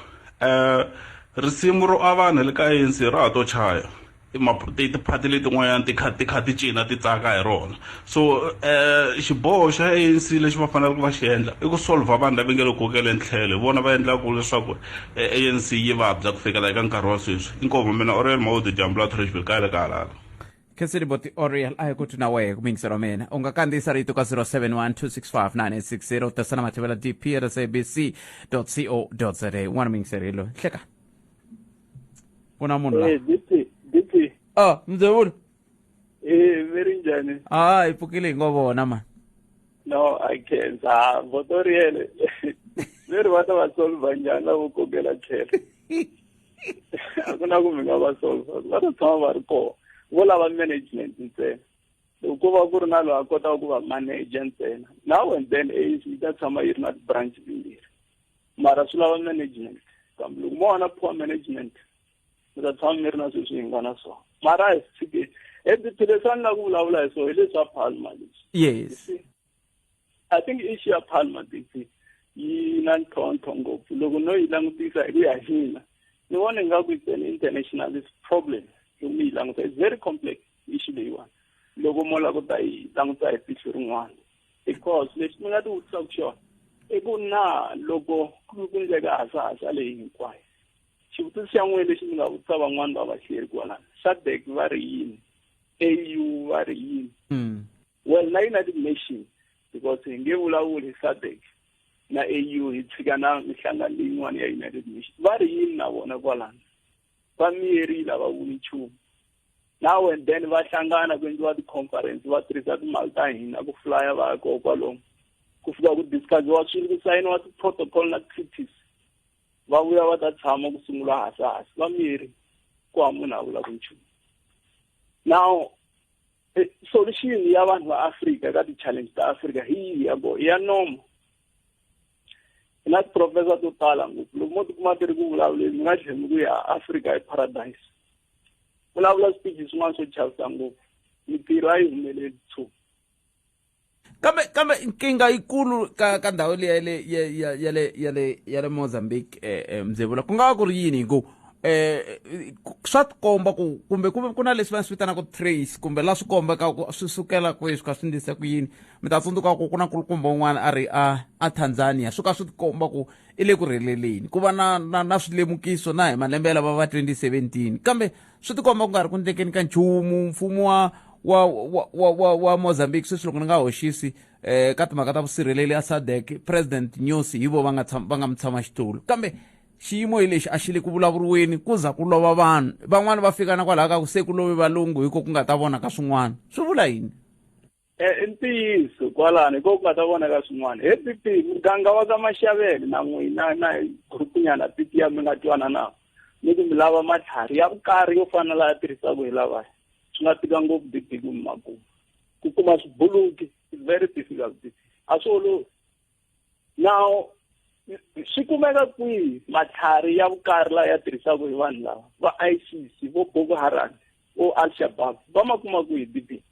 [SPEAKER 9] risimu ro avana le ka ANC ra ha to chaya. Tiphati letin'wanyana ti kha ti kha ti cina ti tsaka hi rona. So xiboho xa ANC lexi va faneleke va xi endla i ku solvha vanhu lava nge le kokeleni tlhelo, hi vona va endlaka leswaku ANC yi vabya ku fikela eka nkarhi wa sweswi. Inkomu mina Oriel Maudi dyambu la Trashville kaya le ka halala.
[SPEAKER 1] Khensile boti Oriel a hi ku na wehe ku miyingiselo wa mina u nga kandziyisa rito ka 071 265 9860 tirhisa na mathevela dp at sabc co za un'wana muyingiseri hi loyi hleka ku na munhu la.
[SPEAKER 10] DP, DP.
[SPEAKER 1] Ah, mzewulu.
[SPEAKER 10] Very njhani?
[SPEAKER 1] Ah, hi pfukile hi ngo vona man.
[SPEAKER 10] No, I can't. Ah, votoriele. Veri va ta va solva njhani lavo kokela tlhelo? A ku na ku mi nga va solva. Va ta tshama va ri kona. Vo lava management ntsena. Loko ko va ku ri na loyi a kotaka ku va manager ntsena. Now and then ANC yi ta tshama yi ri na ti-branch timbirhi. Mara swi lava management. Kambe loko mo va na poor management, mi ta tshama mi ri na sweswi hi nga na swona. Mara a hi swi tshikeni. DP, leswi a ni lava ku vulavula hi swona hi leswa Palma leswi. I think issue ya Palma, DP, yi na ntlhontlho ngopfu. Loko no yi langutisa hi ku ya hi mina, ni vona ingaku it's an internationalist problem. Loko mi yi languta, it's very complex issue leyiwani. Loko mo lava ku ta yi languta hi tihlo rin'wana. Because leswi mi nga ti vutisaka xona i ku na loko ku endleka hasahasa leyi hinkwayo, xivutiso xa n'wina lexi mi nga vutisa van'wani va vahleri kwalano, SADC va ri yini, AU va ri yini? Well, na United Nations, because hi nge vulavuli hi SADC na AU hi tshika na mihlangano leyin'wana ya United Nations, va ri yini na vona kwalano? Va miyerile, a va vuli nchumu. Now and then va hlangana ku endliwa ti-conference, va tirhisa timali ta hina ku flya va ya koho kwalomu, ku fika ku discussiwa swilo, ku sayiniwa ti-protocol na treaties, va vuya va ta tshama ku sungula hasahasa, va miyeri ku hava munhu a vulaka nchumu. Now solution ya vanhu va Afrika ka ti-challenge ta Afrika hi yihi ya kona? Ya nomo. Hi na ti-professor to tala ngopfu, loko mo tikuma ti ri ku vulavuleni mi nga tlheli mi ku ya Afrika i paradise. Vulavula speech swin'wana swo chavisa ngopfu, mintirho a yi humeleli nchumu.
[SPEAKER 1] Kambe nkingha yikulu ka ndhawu liya ya le Mozambique, Mzebula, ku nga va ku ri yini? Hi ku swa tikomba ku kumbe ku na leswi va swi vitanaka trace, kumbe la swi kombeka ku swi sukela kwihi, swi kha swi ndlisa ku yini. Mi ta tsundzuka ku ku na nkulukumba un'wana a ri a Tanzania, swi kha swi tikomba ku i le ku rheleleni, ku va na swilemukiso na hi malembe lava va 2017, kambe swi tikomba ku nga ri ku ndlekeni ka nchumu. Mfumo wa Mozambique sweswi, loko ni nga hoxisi, ka timhaka ta vusirheleli a SADC, President Nyusi hi vo va nga va nga mutshama xitulu, kambe xiyimo hi lexi a xi le ku vulavuriweni, ku za ku lova vanhu van'wani, va fika na kwalaho ka ku se ku love valungu, hi ko ku nga ta vona ka swin'wana. Swi vula yini?
[SPEAKER 10] I ntiyiso kwalano, hi ko ku nga ta vona ka swin'wana. He DP, muganga wa ka Maxavele na n'wina na group-nyana DP ya mi nga twana na mi ku mi lava matlhari ya vukarhi yo fana na laya tirhisaka hi lavaya, swi nga tika ngopfu DP ku mi makuma. Ku kuma swibuluki it's very difficult DP, a swi olovi. Now swi kumeka kwihi matlhari ya vukarhi laya ya tirhisaka hi vanhu lava va ISIS, vo Boko Haram, vo Al-Shabaab, va ma kuma kwihi DP?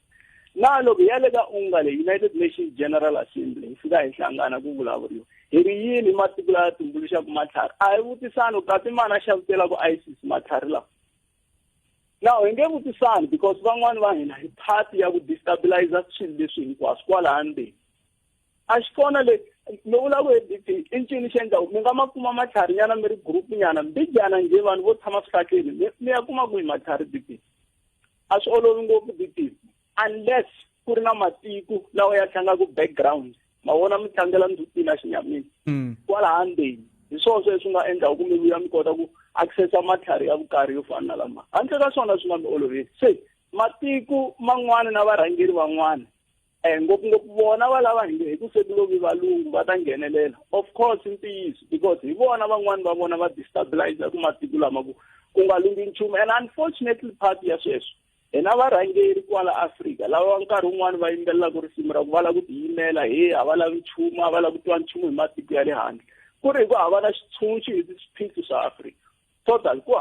[SPEAKER 10] Na loko hi ya le ka unga le United Nations General Assembly, hi fika hi hlangana ku vulavuriwa hi ri yini matiko laya tumbuluxaka matlhari, a hi vutisani kasi mani a xavitelaka ISIS matlhari lawa? Now hi nge vutisani because van'wani va hina hi part ya ku destabilize swilo leswi hinkwaswo kwalaha ndzeni. A xi kona le mi vula ku DP i ncini xi endlaku mi nga ma kuma matlhari nyana mi ri group nyana mbijana njhe, vanhu vo tshama swihlahleni mi ya kuma kwihi matlhari DP? A swi olovi ngopfu DP, unless ku ri na matiko lawa ya tlangaka background, ma vona mi tlangela ndzhutini a xinyamini kwalaha ndzeni. Hi swona sweswi nga endlaku ku mi vuya mi kota ku accessa matlhari ya vukarhi yo fana na lama. Handle ka swona swi nga mi oloveli. Se Matiko man'wana na varhangeri van'wana ngopfungopfu vona va lava hi hi ku se ku lovi valungu va ta nghenelela. Of course ntiyiso, because hi vona van'wani va vona va destabilize ku matiko lama ku ku nga lunghi nchumu. And unfortunately part ya sweswo, hina varhangeri kwala Afrika lava nkarhi wun'wani va yimbelelaka risimu ra ku va lava ku tiyimela, he a va lavi nchumu, a va lavi ku twa nchumu hi matiko ya le handle, ku ri hi ku hava na xitshunxo hi swiphiqo swa Afrika. Total ku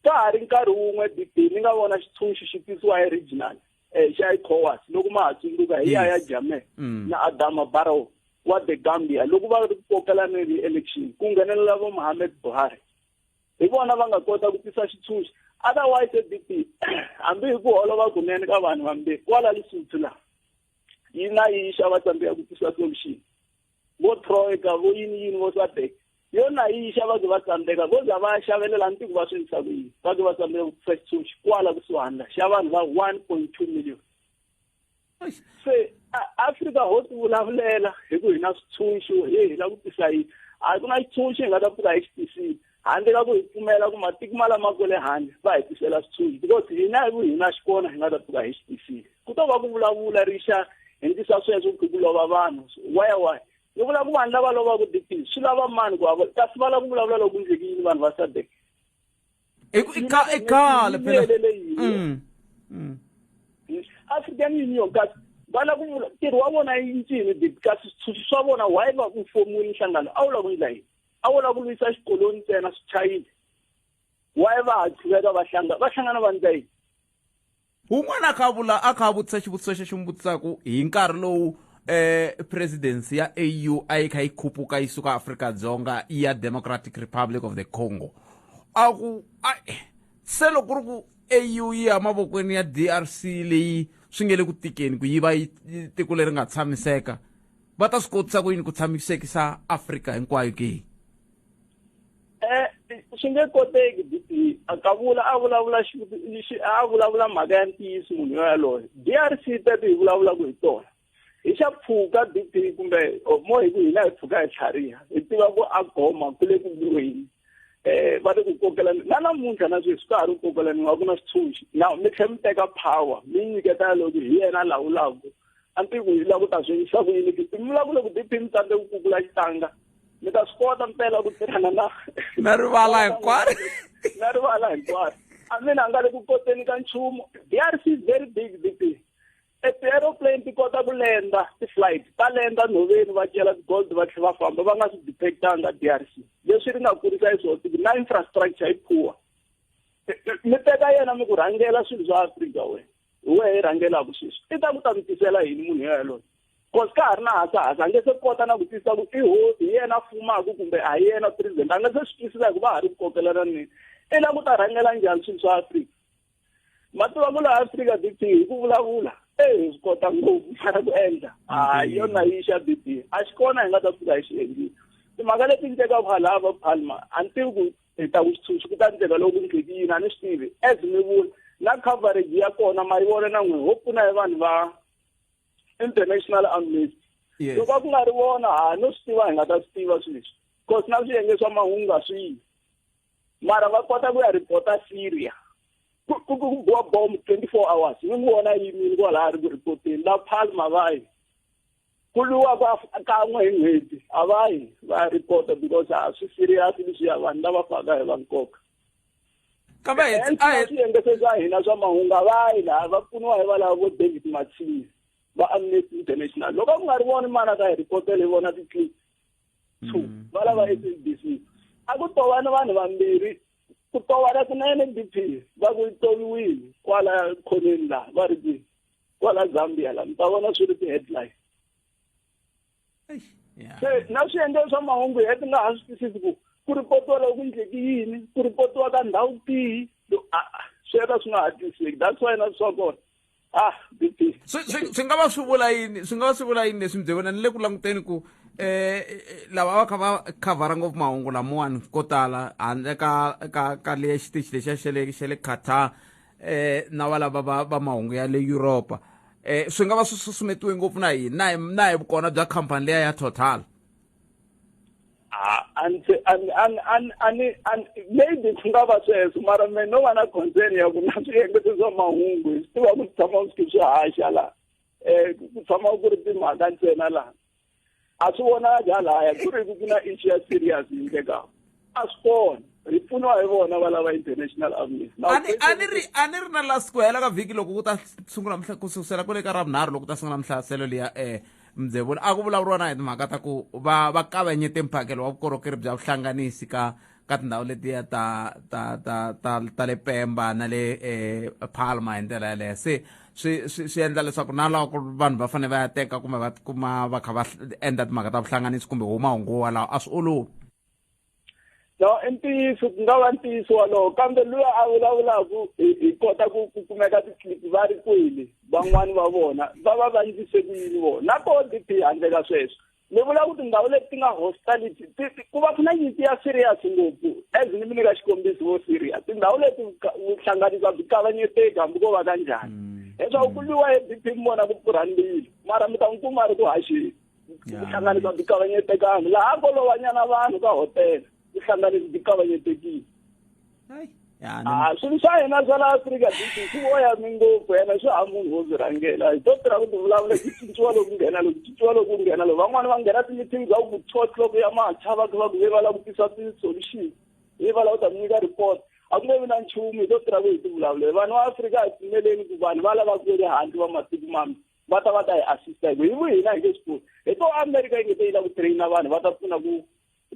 [SPEAKER 10] ka ha ri nkarhi wun'we DP ni nga vona xitshunxo xi tisiwa hi regional xa ECOWAS, loko ma ha tsundzuka hi Yaya Jammeh na Adama Barrow wa the Gambia, loko va ri ku kokelana re-election ku nghenelela vo Muhammad Buhari, hi vona va nga kota ku tisa xitshunxo. Otherwise DP, hambi hi ku holova kunene ka vanhu vambirhi kwala Lesotho laha, yi na yi xava tsandzeka ku tisa solution, vo Troika, vo yini yini, vo SADC, yona yi xa va ke va tsandzeka, vo za va xavelela ntiko va swi endlisa ku yini, va ke va tsandzeka ku tisa xitshunxo kwala kusuhani la xa vanhu va 1.2 million. Se Afrika ho ti vulavulela hi ku hi na switshunxo, hi lava ku tisa yini, a ku na xitshunxo hi nga ta pfuka hi xi tisile handle ka ku hi pfumela ku matiko ma lama kwele handle va hi tisela switshunxo, because hina hi ku hina xikona hi nga ta pfuka hi xi tisile. Ku to va ku vulavula rixa hi ndlisa sweswo ku lova vanhu waya waya. Ni vula ku vanhu lava lovaka DP swi lava mani ku va kasi va lava ku vulavula loko ku endleke yini vanhu va SADC.
[SPEAKER 1] I khale phela.
[SPEAKER 10] African Union kasi va lava ku vula ntirho wa vona yi ncini DP, kasi switshunxo swa vona why va ku fomiwile nhlangano a wu lava ku endla yini, a wu lava ku lwisa xikoloni ntsena swi chayile, why va ha qhuveka va hlangana, va hlangana va endla yini?
[SPEAKER 1] Wun'wana a kha vula a kha vutisa xivutiso xexo n'wi vutisaka hi nkarhi lowu presidency ya AU a yi kha yi khupuka yi suka Afrika-Dzonga yi ya Democratic Republic of the Congo, a ku se loko ku ri ku AU yi ya mavokweni ya DRC leyi swi nge le ku tikeni ku yi va tiko leri nga tshamiseka, va ta swi kotisa ku yini ku tshamisekisa Afrika hinkwayo ke?
[SPEAKER 10] Swi nge koteki DP. A ka vula a vulavula a vulavula mhaka ya ntiyiso munhu yaloye. DRC teto hi vulavulaka hi tona hi xa pfuka DP, kumbe mo hi ku hina hi pfuka hi tlhariha, hi tiva ku a Goma ku le ku lweni, va le ku kokelana na namuntlha na sweswi ka ha ri ku kokelaniwa, ku na xitshunxo. Now mi tlhela mi teka power mi nyiketa loko hi yena lawulaka, a ni tivi ku hi lava ku ta swi endlisa ku yini. Mi vula ku loko DP mi tsandzeka ku kukula xitanga, mi ta swi kota mpela ku tirhana na
[SPEAKER 1] na rivala hinkwaro,
[SPEAKER 10] na rivala hinkwaro. A mina a nga le ku koteni ka nchumu. DRC is very big DP. Ti-aeroplane ti kota ku lenda, ti-flight ta lenda nhoveni, va cela ti-gold va tlhela va famba va nga swi detectanga. DRC leswi ri nga kurisa hi swona tiko na infrastructure yi poor. Mi teka yena mi ku rhangela swilo swa Afrika, wena hi wehe hi rhangelaka sweswi, i ta ku ta mi tisela yini munhu yaloye? Cause ka ha ri na hasahasa, a nge se kota na ku twisisa ku i hosi, hi yena fumaka kumbe a hi yena president, a nga se swi twisisa hikuva ha ri ku kokelana nini. I lava ku ta rhangela njhani swilo swa Afrika? Ma tiva ku laha Afrika DP hi ku vulavula hi swi kota ngopfu, mara ku endla a yona yi xa DP a xi kona hi nga ta fika hi xi endlile. Timhaka leti endlekaka halaya va Palma, a ni tivi ku hi ta ku xitshunxo ku ta endleka loko ku endleki yini, a ni swi tivi. As mi vula na coverage ya kona ma yi vona na n'wina, ho pfuna hi vanhu va International Amnesty. Loko a ku nga ri vona, ha no swi tiva hi nga ta swi tiva swilo leswi, cause na swiyenge swa mahungu a swi yi, mara va kota ku ya ripota Syria ku ku biwa bomb 24 hours, mi n'wi vona yimile kwalaya ri ku ripoteni la Palma, va yi ku lwiwa ka kan'we hi n'hweti, a va yi va ya ripota because a swi serious leswiya, vanhu lava faka hi va nkoka.
[SPEAKER 1] Kambe
[SPEAKER 10] swiyenge se swa hina swa mahungu a va yi laha, va pfuniwa hi valava vo David Matsinhe va Amnesty International. Loko a ku nga ri voni mana ka hi ripotela hi vona ti-clip two va lava SABC, a ku tovana vanhu vambirhi, ku tovana kunene DP, va ku yi toviwile kwala khoneni laha, va ri kwihi kwala Zambia laha, mi ta vona swi ri ti-headline. Se na swiyenge swa mahungu hi ti nga ha swi twisisi ku ku ripotiwa loko ku endleki yini, ku ripotiwa ka ndhawu tihi, swi eka swi nga ha twisiseki. That's why na swa kona DP
[SPEAKER 1] swi nga va swi vula yini, swi nga va swi vula yini leswi mi vona ni le ku languteni ku lava va kha va khavhara ngopfu mahungu lamawani ko tala handle ka ka ka le xitichi lexiya xa le Qatar, na va lava va mahungu ya le Europa, swi nga va swi susumetiwe ngopfu na yini, na hi vukona bya khampani leya ya Total?
[SPEAKER 10] Maybe ku nga va sweswo, mara me no va na concern ya ku na swiendlo swa mahungu hi swi tiva ku tshama swi swi haxa laha, ku tshama ku ri timhaka ntsena laha a swi vonaki halaya ku ri ku na issue ya serious yi endlekaka, a swi kona hi pfuniwa hi vona va lava international amnesty.
[SPEAKER 1] A ni ri na last ku hela ka vhiki loko ku ta sungula ku sukusela kwale ka ravunharhu loko ku ta sungula mihlaselo liya Mdzevula a ku vulavuriwa na hi timhaka ta ku va kavanyete mphakelo wa vukorhokeri bya vuhlanganisi ka tindhawu letiya ta ta ta ta ta le Pemba na le Palma hi ndlela yaleyo. Se swi endla leswaku na loko vanhu va fanele va ya teka kumbe va tikuma va kha va endla timhaka ta vuhlanganisi kumbe huma hungu walawo a swi olovi.
[SPEAKER 10] No, i ntiyiso, ku nga va ntiyiso walowo, kambe luya a vulavulaku hi kota ku kumeka ti-clip va ri kwini, van'wani va vona va va va ndlise ku yini vona na koho DP handle ka sweswo. Ni vula ku tindhawu leti ti nga hostility ku va ku na nyimpi ya serious ngopfu, as ni mi nyika xikombiso vo Syria, tindhawu leti vuhlanganisi byi kavanyeteki hambi ko va ka njhani, leswaku ku lwiwa hi DP mi vona ku pfurha ndzilo, mara mi ta n'wi kuma a ri ku haxeni. Vuhlanganisi byi kavanyetekanga laha ko lovanyana vanhu ka hotela, vuhlanganisi byi kavanyetekile. Swilo swa hina swa la Afrika swi voyami ngopfu, ene swi ha munhu wo swi rhangela. Hi to tirha ku ti vulavula, ku cinciwa loku nghena loku, cinciwa loku nghena loku. Van'wani va nghena ti-meeting za ku two o'clock ya macha, va va ku ve va lava ku tisa ti-solution, hi va lava ku ta mi nyika report, a ku nge vi na nchumu. Hi to tirha ku hi ti vulavula. Vanhu va Afrika a hi pfumeleni ku vanhu va lava ku le handle va matiko mambe va ta va ta hi assista, hi ku hi vuhina hi nge swi koti. Hi to America yi nge te yi lava ku traina vanhu va ta pfuna ku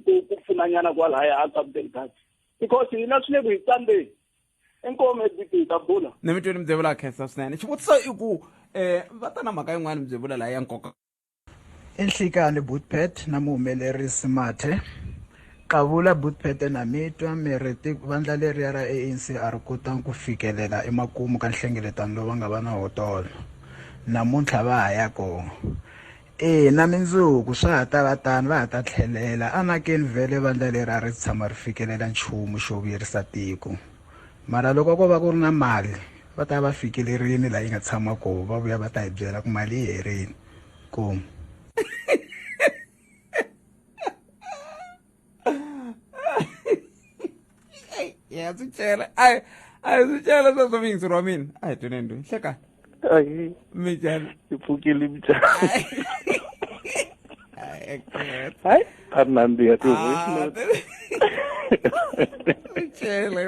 [SPEAKER 10] ku pfunanyana kwalaya a Cabo Delgado, because hina swi le ku hi tsandzeni. Inkomu hi ta bula.
[SPEAKER 1] Ni mi twini Mdzevula, khensa swinene. Xivutiso i ku va ta na mhaka yin'wana Mdzevula laha ya nkoka.
[SPEAKER 11] Enhlikani Bootpet na muhumelerisi Mathe Qavula Bootpet na mitwa mi ri vandla leriya ra ANC a ri kotanga ku fikelela emakumu ka nhlengeletano lowu va nga va na hotolo namuntlha va ha ya kona. Na mindzuku swa ha ta va tano, va ha ta tlhelela anakeni vhele vandla leri a ri tshama ri fikelela nchumu xo vuyerisa tiko, mara loko ko va ku ri na mali va ta va fikelerini laha yi nga tshama koho, va vuya va ta hi byela ku mali yi herini ku
[SPEAKER 1] ya swi cela a hi swi cela sweswo muyingiseri wa mina a hi tweneni loyi hlekani
[SPEAKER 12] Mijani hi pfukile mijani, hayi a ri nandziha ti-voice note.
[SPEAKER 1] Cele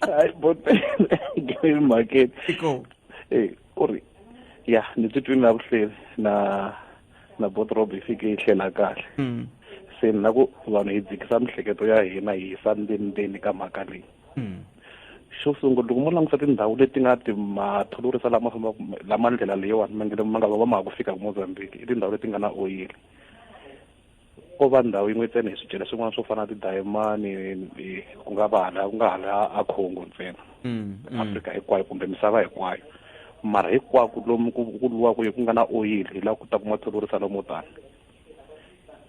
[SPEAKER 12] hayi botele mhakeni ku ri ya ni titwi na vuhleri na botrob yi fike yi hlela kahle. Se ni na ku vanhu hi dzikisa mihleketo ya hina hi yisa ndzeni ka mhaka leyi. Xo sungula loko mo langusa tindhawu leti nga ti matholorisa lama fambaka lama ndlela leyiwani ma nge ma nga va ma ha ku fika Mozambique, i tindhawu leti nga na oyili, ko va ndhawu yin'we ntsena hi swicelwa swin'wana swo fana na tidayimani ku nga va hala ku nga hala a Congo ntsena, Afrika hinkwayo kumbe misava hinkwayo, mara hinkwako lomu ku lwiwaka ku nga na oyili hi laha ku ta ku matholorisa lamo tani.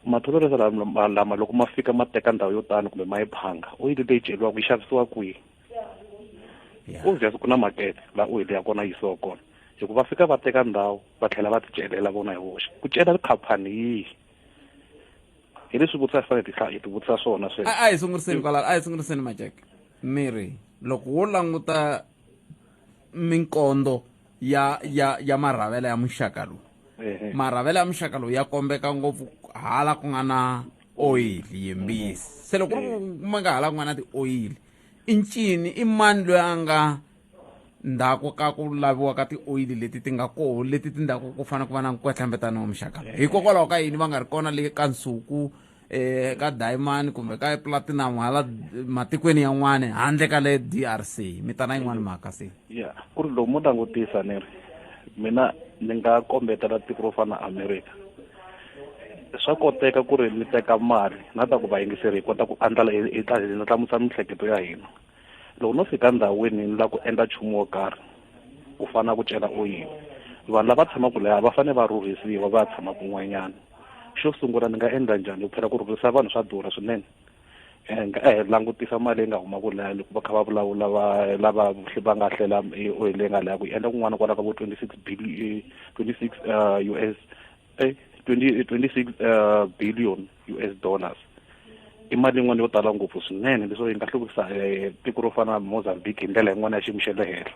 [SPEAKER 12] Matholorisa lama loko ma fika ma teka ndhawu yo tani kumbe ma yi phanga, oyili leyi ceriwaka yi xavisiwa kwihi? Obvious ku na makete laha oyili ya kona yisiwa kona, hikuva fika va teka ndhawu va tlhela va ti celela vona hi voxe. Ku cela khampani yihi? Hi leswi vutisa hi fanele hi ti vutisa swona sweswo.
[SPEAKER 1] A hi sunguriseni kwalano, a hi sunguriseni Majeke. Miri loko wo languta minkondo ya marhavela ya muxaka lowu, marhavela ya muxaka lowu ya kombeka ngopfu hala ku nga na oyili yimbisi. Se loko ku ri ku kumeka hala ku nga na tioyili, i ncini, i mani loyi a nga ndzhaku ka ku laviwa ka tioyili leti ti nga koho, leti ti ndzhaku ku fanele ku va na nkwetlembetano wa muxaka lowu? Hikokwalaho ka yini va nga ri kona le ka nsuku, ka diamond kumbe ka platinum hala matikweni yan'wani handle ka le DRC? Mi ta na yin'wani mhaka se.
[SPEAKER 12] Ya ku ri loko mo langutisa ni ri mina ni nga kombetela tiko ro fana na America, swa koteka ku ri mi teka mali na ta ku vayingiseri hi kota ku andlala hi hlamusela mihleketo ya hina. Loko no fika ndhawini ni lava ku endla nchumu wo karhi ku fana na ku cela oyili, vanhu lava tshamaka laha va fanele va rhurhisiwa va ya tshama kun'wanyana. Xo sungula ni nga endla njhani? Phela ku rhurhisa vanhu swa durha swinene. Nga langutisa mali leyi nga humaka laha loko va kha va vulavula va lava va nga hlela oyili leyi nga laya ku yi endla kun'wana kwala ka vo 26 26 US 26 billion US dollars. I mali yin'wana yo tala ngopfu swinene leswaku yi nga hluvukisa tiko ro fana na Mozambique hi ndlela yin'wana ya xiyimo xa le henhla.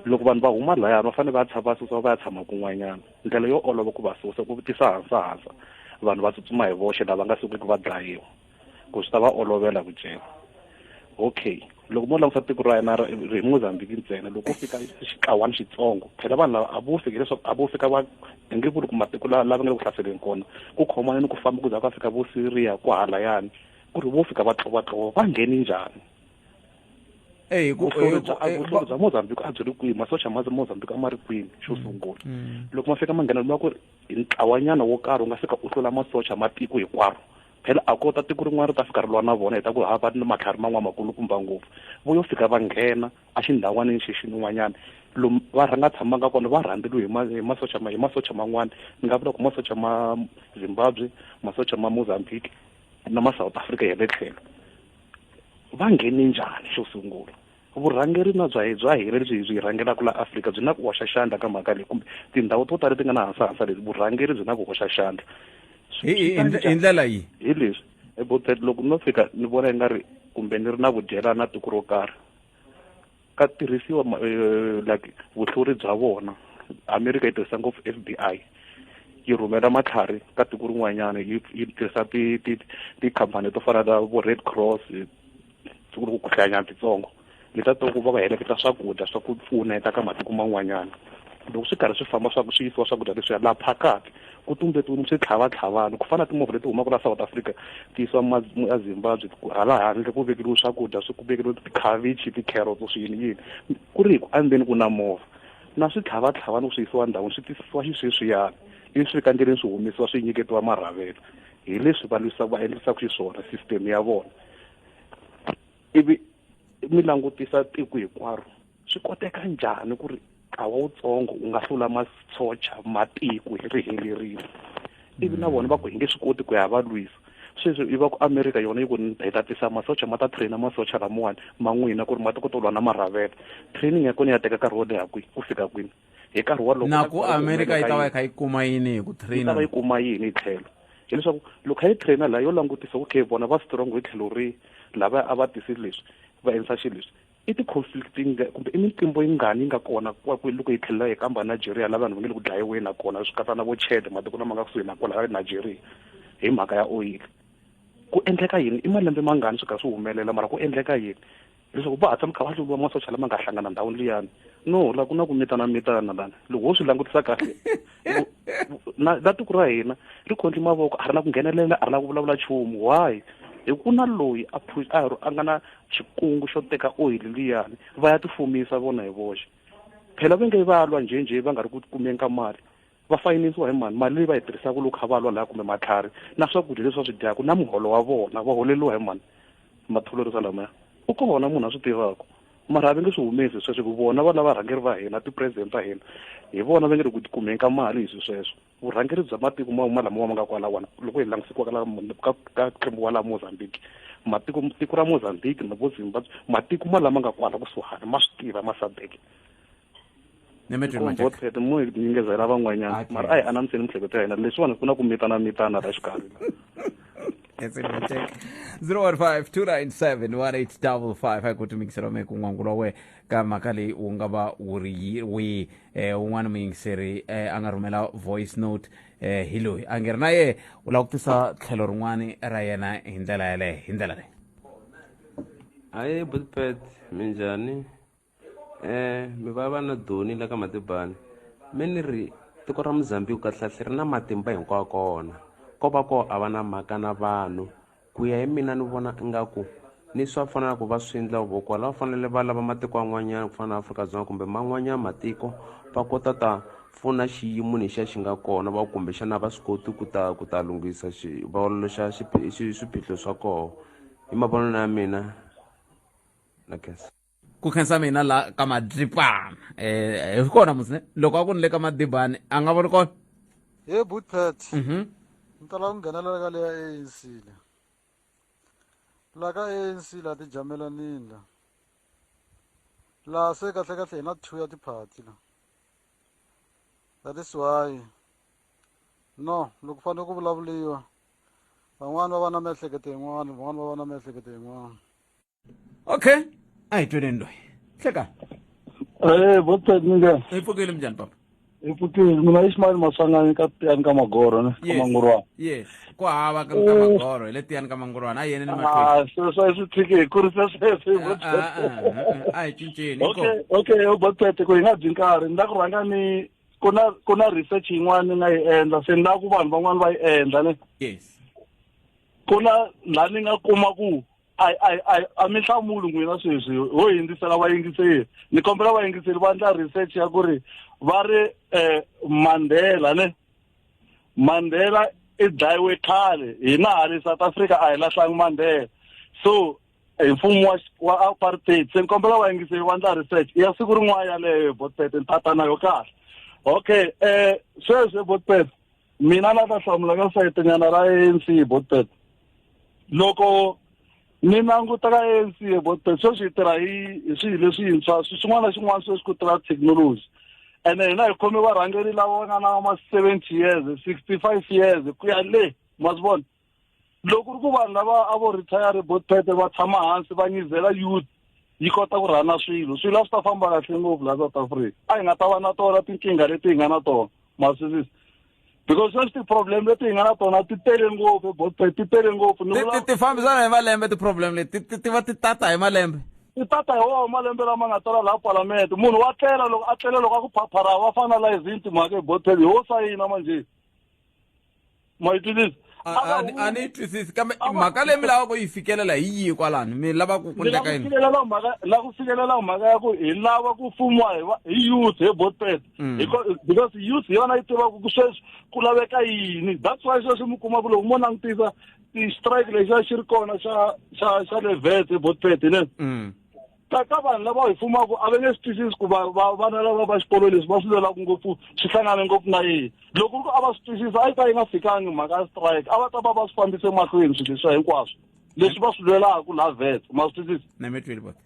[SPEAKER 12] Loko vanhu va huma lahayani va fanele va ya va susiwa va ya tshama kun'wanyana. Ndlela yo olova ku va susa ku tisa hansa hansa vanhu va tsutsuma hi voxe lava nga sukiki va dlayiwa ku swi ta va olovela ku cela. Okay, loko mo langusa tiko ra hina ri Mozambique ntsena loko ku fika xikawani xitsongo phela vanhu lava a vo fika leswaku a vo fika va hi nge vuli ku matiko lava nga le ku hlaseleni kona ku khomana ni ku famba ku za ku fika vo Syria kwahalayani ku ri vo fika va tlovatlovo va ngheni njhani. Vuhluri bya Mozambique a byi ri kwihi, masocha ma Mozambique a ma ri kwini xo sungula. Loko ma fika ma nghena ma ku hi ntlawanyana wo karhi u nga fika u hlula masocha ma tiko hinkwaro. Phela a kota tiko rin'wana ri ta fika ri lwa na vona hi ta ku hava ni matlhari man'wana makulukumba ngopfu. Vo yo fika va nghena a xindhawanini xin'wanyana lomu va rhanga tshamanga kona va rhandzeliwe hi masocha hi masocha man'wana. Ni nga vula ku masocha ma Zimbabwe, masocha ma Mozambique na ma South Africa ya le tlhelo. Va nghene njhani xo sungula? Vurhangeri na bya bya hina lebyi byi rhangelaka la Afrika byi na ku hoxa xandla ka mhaka leyi, kumbe tindhawu to tala leti nga na hansi hansi leti vurhangeri byi na ku hoxa xandla.
[SPEAKER 1] Hi ndlela yihi?
[SPEAKER 12] Hi leswi ebothet loko no fika ni vona i nga ri kumbe ni ri na vudyelana na tiko ro karhi ka tirhisiwa like vuhluri bya vona. America yi tirhisa ngopfu FBI yi rhumela matlhari ka tiko rin'wanyana yi tirhisa tikhampani to fana na vo Red Cross ku hlayanyana titsongo leta to ku va va heleketa swakudya swa ku pfuneta ka matiko man'wanyana. Loko swi karhi swi famba swa swi yisiwa swakudya leswiya laha phakathi ku tumbetiwile swi tlhavatlhavana ku fana na timovha leti humaka la South Africa ti yisiwa a Zimbabwe hala handle ku vekeriwe swakudya swi ku vekeriwe tikhavichi ti-carrots swi yini yini ku ri hi ku endzeni ku na movha na swi tlhavatlhavana swi yisiwa ndhawini swi tisiwa xisweswiyani ivi swi fika ndleleni swi humesiwa swi nyiketiwa marhavelo. Hi leswi va lwisaka va endlisaka xiswona system ya vona. Ivi mi langutisa tiko hinkwaro swi koteka njhani ku ri ntlawa wutsongo wu nga hlula masocha matiko hi ri helerile ivi na vona va ku hi nge swi koti ku ya va lwisa. Sweswi i va ku America yona yi ku hi ta tisa masocha ma ta traina masocha lamawani ma n'wina ku ri ma ta kota ku lwa na marhavela. Training ya kona ya teka nkarhi wo leha kwihi ku fika kwini hi nkarhi wolowo
[SPEAKER 1] na ku America yi ta va yi kha yi kuma yini hi ku traina?
[SPEAKER 12] Yi ta va yi kuma yini hi tlhelo? Hileswaku loko yi traina laha yo langutisa okay vona va strong hi tlhelo ri lava a va tisi leswi va endla xilo leswi i ti-conflict kumbe i mintlimbo yingani yi nga kona loko yi tlhelela hi kamba Nigeria laha vanhu va nge le ku dlayiweni nakona swi katsa na vo Chad matiko lama nga kusuhi na kwala Nigeria hi mhaka ya oyili. Ku endleka yini? I malembe mangani swi kha swi humelela mara ku endleka yini? Leswaku va hatla kha va hluriwa masocha lama nga hlangana ndhawini liyani. No, la ku na ku mitana mitana lana. Loko ho swi langutisa kahle na tiko ra hina ri khondli mavoko a ri na ku nghenelela a ri na ku vulavula nchumu. Why? Hi ku na loyi a a nga na xikungu xo teka oyili liyani va ya tifumisa vona hi voxe. Phela va nge va lwa njhenjhe va nga ri ku kumeni ka mali. Va fayinisiwa hi mani? Mali leyi va yi tirhisaka loko kha va lwa laha kumbe matlhari na swakudya leswi va swi dyaka na muholo wa vona va holeriwa hi mani? Matholorisa lamaya u kona munhu a swi tivaka mara a va nge swi humesi sweswo hi ku vona va lava varhangeri va hina ti-president ta hina hi vona va nge ri ku kumeni ka mali hi swi sweswo. Vurhangeri bya matiko ma lama ma nga kwalawani loko hi langutisiwa ka ka ntlimbo wa la Mozambique matiko tiko ra Mozambique na vo Zimbabwe matiko ma lama nga kwala kusuhani ma swi tiva ma SADC. Mo hi nyingezela van'wanyana mara a hi anamiseni miehleketo ya hina leswiwani ku na ku mitana mitana la xikarhi.
[SPEAKER 1] 015-297-1855 a ku timikisela me ku n'wangulo wa we ka mhaka leyi wu nga va wu ri wihi. Un'wana muyingiseri a nga rhumela voice note hi loyi a nge ri na ye u lava ku tisa tlhelo rin'wani ra yena hi ndlela yaleyo hi ndlela leyi.
[SPEAKER 13] Aye Butpet minjhani? Mi va va na Doni la ka Matibani. Me ni ri tiko ra Mozambique kahlekahle ri na matimba hinkwawo kona ko va ko a va na mhaka na vanhu. Ku ya hi mina ni vona ingaku ni swa fanela ku va swi endla vo kwala va fanele va lava matiko yan'wanyana ku fana na Afrika-Dzonga kumbe man'wanyana matiko va kota ta pfuna xiyimo lexiya xi nga kona va kumbexana va swi koti ku ta ku ta lunghisa va ololoxa swiphiqo swa koho. Hi mavonelo ya mina na khensa.
[SPEAKER 1] Ku khensa mina la ka Madripana hi kona musi loko a ku ni le ka Madibani a nga voni kona.
[SPEAKER 14] He Butpet. Ni tala ku nghenelela ka leya ANC le. La ka ANC la ti jamelanini la. Laha se kahle kahle hi na 2 ya tiphati la. That is why no loko fanele ku vulavuliwa Van'wani va va na miehleketo yin'wana, van'wani va va na miehleketo yin'wana.
[SPEAKER 1] Okay, a hi tweneni loyi hleka.
[SPEAKER 15] Eh, botpet minjhani?
[SPEAKER 1] Hi pfukile, minjhani papa?
[SPEAKER 15] Hi pfukile. Mina Ishmael Maswanganyi ka Tiyani ka Magoro ne, ka Mangurwana.
[SPEAKER 1] Yes, ku hava ka ka Magoro hi le Tiyani ka Mangurwana, a yeni ni mahlweni.
[SPEAKER 15] Ah, sweswo a swi tshiki hi kurisa sweswo hi botpet.
[SPEAKER 1] A hi cinceni.
[SPEAKER 15] Okay, botpet ku hi nga dyi nkarhi, ni la ku rhanga ni ku na ku na research yin'wana ni nga yi endla, se ni lava ku vanhu van'wana va yi endla ne.
[SPEAKER 1] Yes.
[SPEAKER 15] Ku na laha ni nga kuma ku a a a a mi hlamuli n'wina sweswi, ho hindzisela vayingiseri. Ni kombela vayingiseri va endla research ya ku ri va ri Mandela ne, Mandela i dlayiwe khale, hina hale South Africa a hi lahlangi Mandela, so hi mfumo wa apartheid. Se ni kombela vayingiseri va endla research ya siku rin'wana yaleyo, botpet ni tata na yo kahle. Okay, sweswi botpet mina na ta hlamula ka sayitinyana ra ANC. Botpet, loko ni languta ka ANC, botpet, sweswi hi tirha hi swilo leswintshwa, xin'wana na xin'wana sweswi ku tirha thekinoloji, ene hina hi khome varhangeri lava va nga na ma 70 years, 65 years ku ya le. Ma swi vona, loko ri ku vanhu lava a vo retire, botpet, va tshama hansi va nyizela youth yi kota ku rhana swilo, swilo a swi ta famba kahle ngopfu laha South Africa. A hi nga ta va na tona tinkingha leti hi nga na tona, ma swi twisisa, because sweswi ti-problem leti hi nga na tona ti tele ngopfu, botpet, ti tele ngopfu. Ni vula
[SPEAKER 1] Ti fambisana hi malembe ti-problem leti, ti va ti tata hi malembe.
[SPEAKER 15] Ti tata hi woho malembe lama nga tala laha palamende. Munhu wa tlela, loko a tlela, loko a ku phaphara va finalizini timhaka hi botpet, hi wo sayina manjhe, ma yi twisisa?
[SPEAKER 1] A ni yi twisisi, kambe mhaka leyi mi lavaka ku yi fikelela hi yihi kwalano? Mi lava ku ku ndleka yini?
[SPEAKER 15] Fikelela mhaka la ku fikelela mhaka ya ku hi lava ku fumiwa hi youth hi botpet, because youth hi yona yi tivaka ku sweswi ku laveka yini. That's why sweswi mi kuma ku loko mo langutisa ti-strike lexiya xi ri kona xa le vet hi botpet ne, ka vanhu lava hi fumaka a va nge swi twisisi ku va va vana lava va xikolo leswi va swi lwelaka ngopfu swi hlangane ngopfu na yini. Loko ku a va swi twisisa, a yi ta yi nga fikangi mhaka ya strike, a va ta va va swi fambise mahlweni swilo leswiya hinkwaswo leswi va swi lwelaka laha vet, ma swi twisisa?
[SPEAKER 1] Na mi twile bot.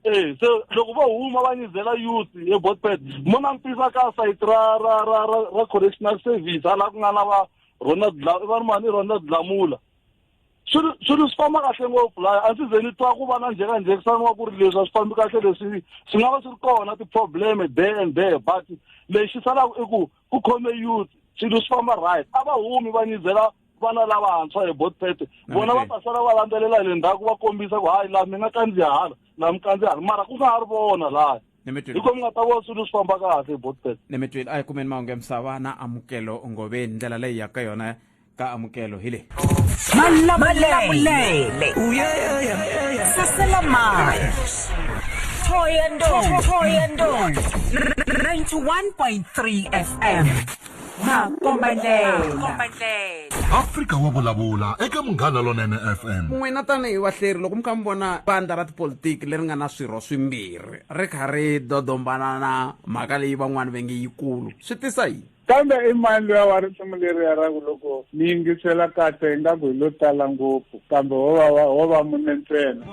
[SPEAKER 15] E se loko vo huma va nyizela youth e botpet, mo langutisa ka sayiti ra correctional service hala ku nga na va Ronald, va ri mani, Ronald Lamula, swilo swilo swi famba kahle ngopfu laha. A ndzi ze ni twa ku va na njhekanjhekisano wa ku ri leswi a swi fambi kahle. Leswi swi nga va swi ri kona ti-problem there and there, but lexi salaka i ku ku khome youth, swilo swi famba right. A va humi va nyizela vana lavantshwa hi botpet, vona va ta sala va landzelela hi le ndzhaku, va kombisa ku hayi, laha mi nga kandziya hala, laha mi kandziya hala, mara ku nga ha ri vona laha hi ko mi nga ta vona swilo swi famba kahle hi botpet.
[SPEAKER 1] Ni mi twile. A hi kumeni mahungu ya misava na Amukelo Ngoveni. Ndlela leyi ya ka yona ka Amukelo hi leyi.
[SPEAKER 2] Malamulele Sasela Mali Thohoyandou Thohoyandou 91.3 FM Makombandlela.
[SPEAKER 3] Afrika wa vulavula eka Munghana Lonene FM.
[SPEAKER 1] N'wina tanihi vahleri, loko mi kha mi vona vandla ra tipolitiki leri nga na swirho swimbirhi ri kha ri dodombana na mhaka leyi van'wani va nge yikulu, swi tisa yini?
[SPEAKER 16] Kambe i mani luya wa risimu leriya ra ku loko ni yingisela kahle ingaku hi lo tala ngopfu, kambe wo va mune ntsena?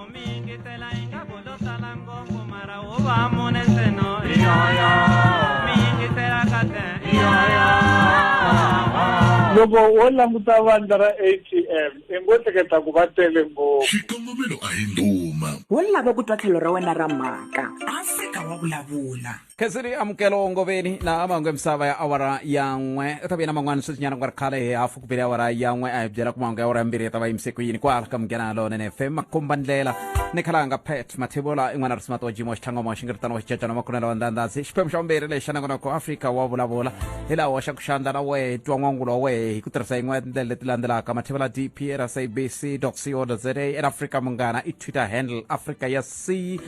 [SPEAKER 16] Loko wo languta vandla ra ATM, i ngo hleketa ku va tele ngopfu.
[SPEAKER 3] Xikongomelo a hi ndhuma.
[SPEAKER 2] Wo lava ku twa tlhelo ra wena ra mhaka. Afrika wa vulavula.
[SPEAKER 1] Khensini Amukelo Ngoveni na mahungu ya misava ya awara ya 1. U ta vuya na man'wana sweswinyana ku nga ri khale, hi hafu ku bile awara ya 1. A hi byela ku mahungu ya awara ya 2 ya ta va yimise ku yini kwala ka Munghana Lonene FM. Makomba ndlela ni khalanga Pet Mathebula i n'wana risimato wa jimo xitlhangomo xingiritano wa xicacana makhonela wa ndandasi xiphemu xa vumbirhi lexi xa nongonoko Afrika wa vulavula hi laha wa xa ku xandla na wehe twa n'wangulo wa wehe hi ku tirhisa yin'we ya tindlela leti landzelaka: Mathebula dp at sabc co za, at Afrika Munghana i Twitter handle, Afrika ya C.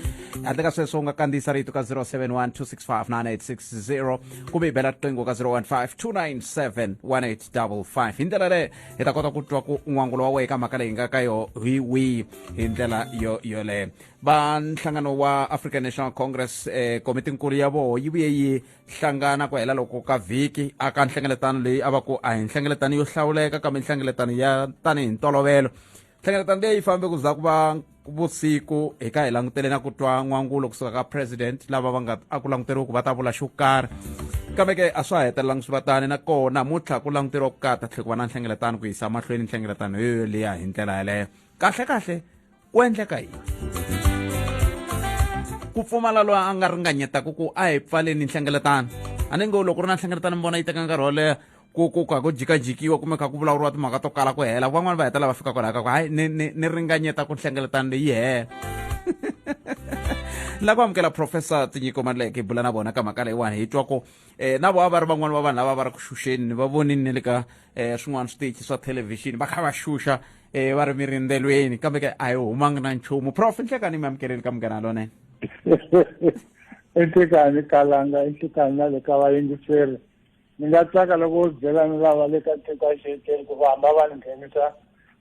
[SPEAKER 1] Handle ka sweswo u nga kandziyisa rito ka 071 265 9860 kumbe hi bela riqingho ka 015 297 1855. Hi ndlela leyo hi ta kota ku twa ku n'wangulo wa wehe ka mhaka leyi nga ka yo hi wihi. Hi ndlela yo yoleyo, va nhlangano wa African National Congress, komitinkulu ya voho yi vuye yi hlangana ku hela loko ka vhiki aka nhlengeletano leyi a va ku a hi nhlengeletano yo hlawuleka, kambe nhlengeletano ya tanihi ntolovelo. Nhlengeletano leyi fambe ku za ku va vusiku, hi ka hi langutele na ku twa n'wangulo kusuka ka president lava va nga a ku languteriwe ku va ta vula xo karhi. Kambe ke a swa ha hetelelangi swi va tani, nakona namuntlha ku languteriwa ku kata tlhe ku va na nhlengeletano ku yisa mahlweni nhlengeletano yoyo liya hi ndlela yaleyo. Kahle kahle ku endleka yini? Ku pfumala loyi a nga ringanyetaka ku a hi pfaleni nhlengeletano. A ni ngo loko ku ri na nhlengeletano mi vona yi teka nkarhi wo leha ku ku ka ku jikajikiwa kumbe kha ku vulavuriwa timhaka to kala ku hela, van'wani va hetelela va fika kwalaho ka ku hayi ni ni ni ringanyeta ku nhlengeletano leyi hela. La ku amukela Professor Tinyiko Maleke, hi bula na vona ka mhaka leyiwani, hi twa ku na vona va ri van'wani va vanhu lava va ri ku xuxeni, ni va vonini ni le ka swin'wana switichi swa thelevhixini va kha va xuxa va ri mirindzelweni, kambe ke a hi humangi na nchumu. Prof, nhlekani mi amukeleni ka Munghana Lonene.
[SPEAKER 16] Enhlekani Kalanga, enhlekani na le ka vayingiseri. Ni nga tsaka loko u byela ni lava le ka tiko a xiyeteni ku va hamba va ni nghenisa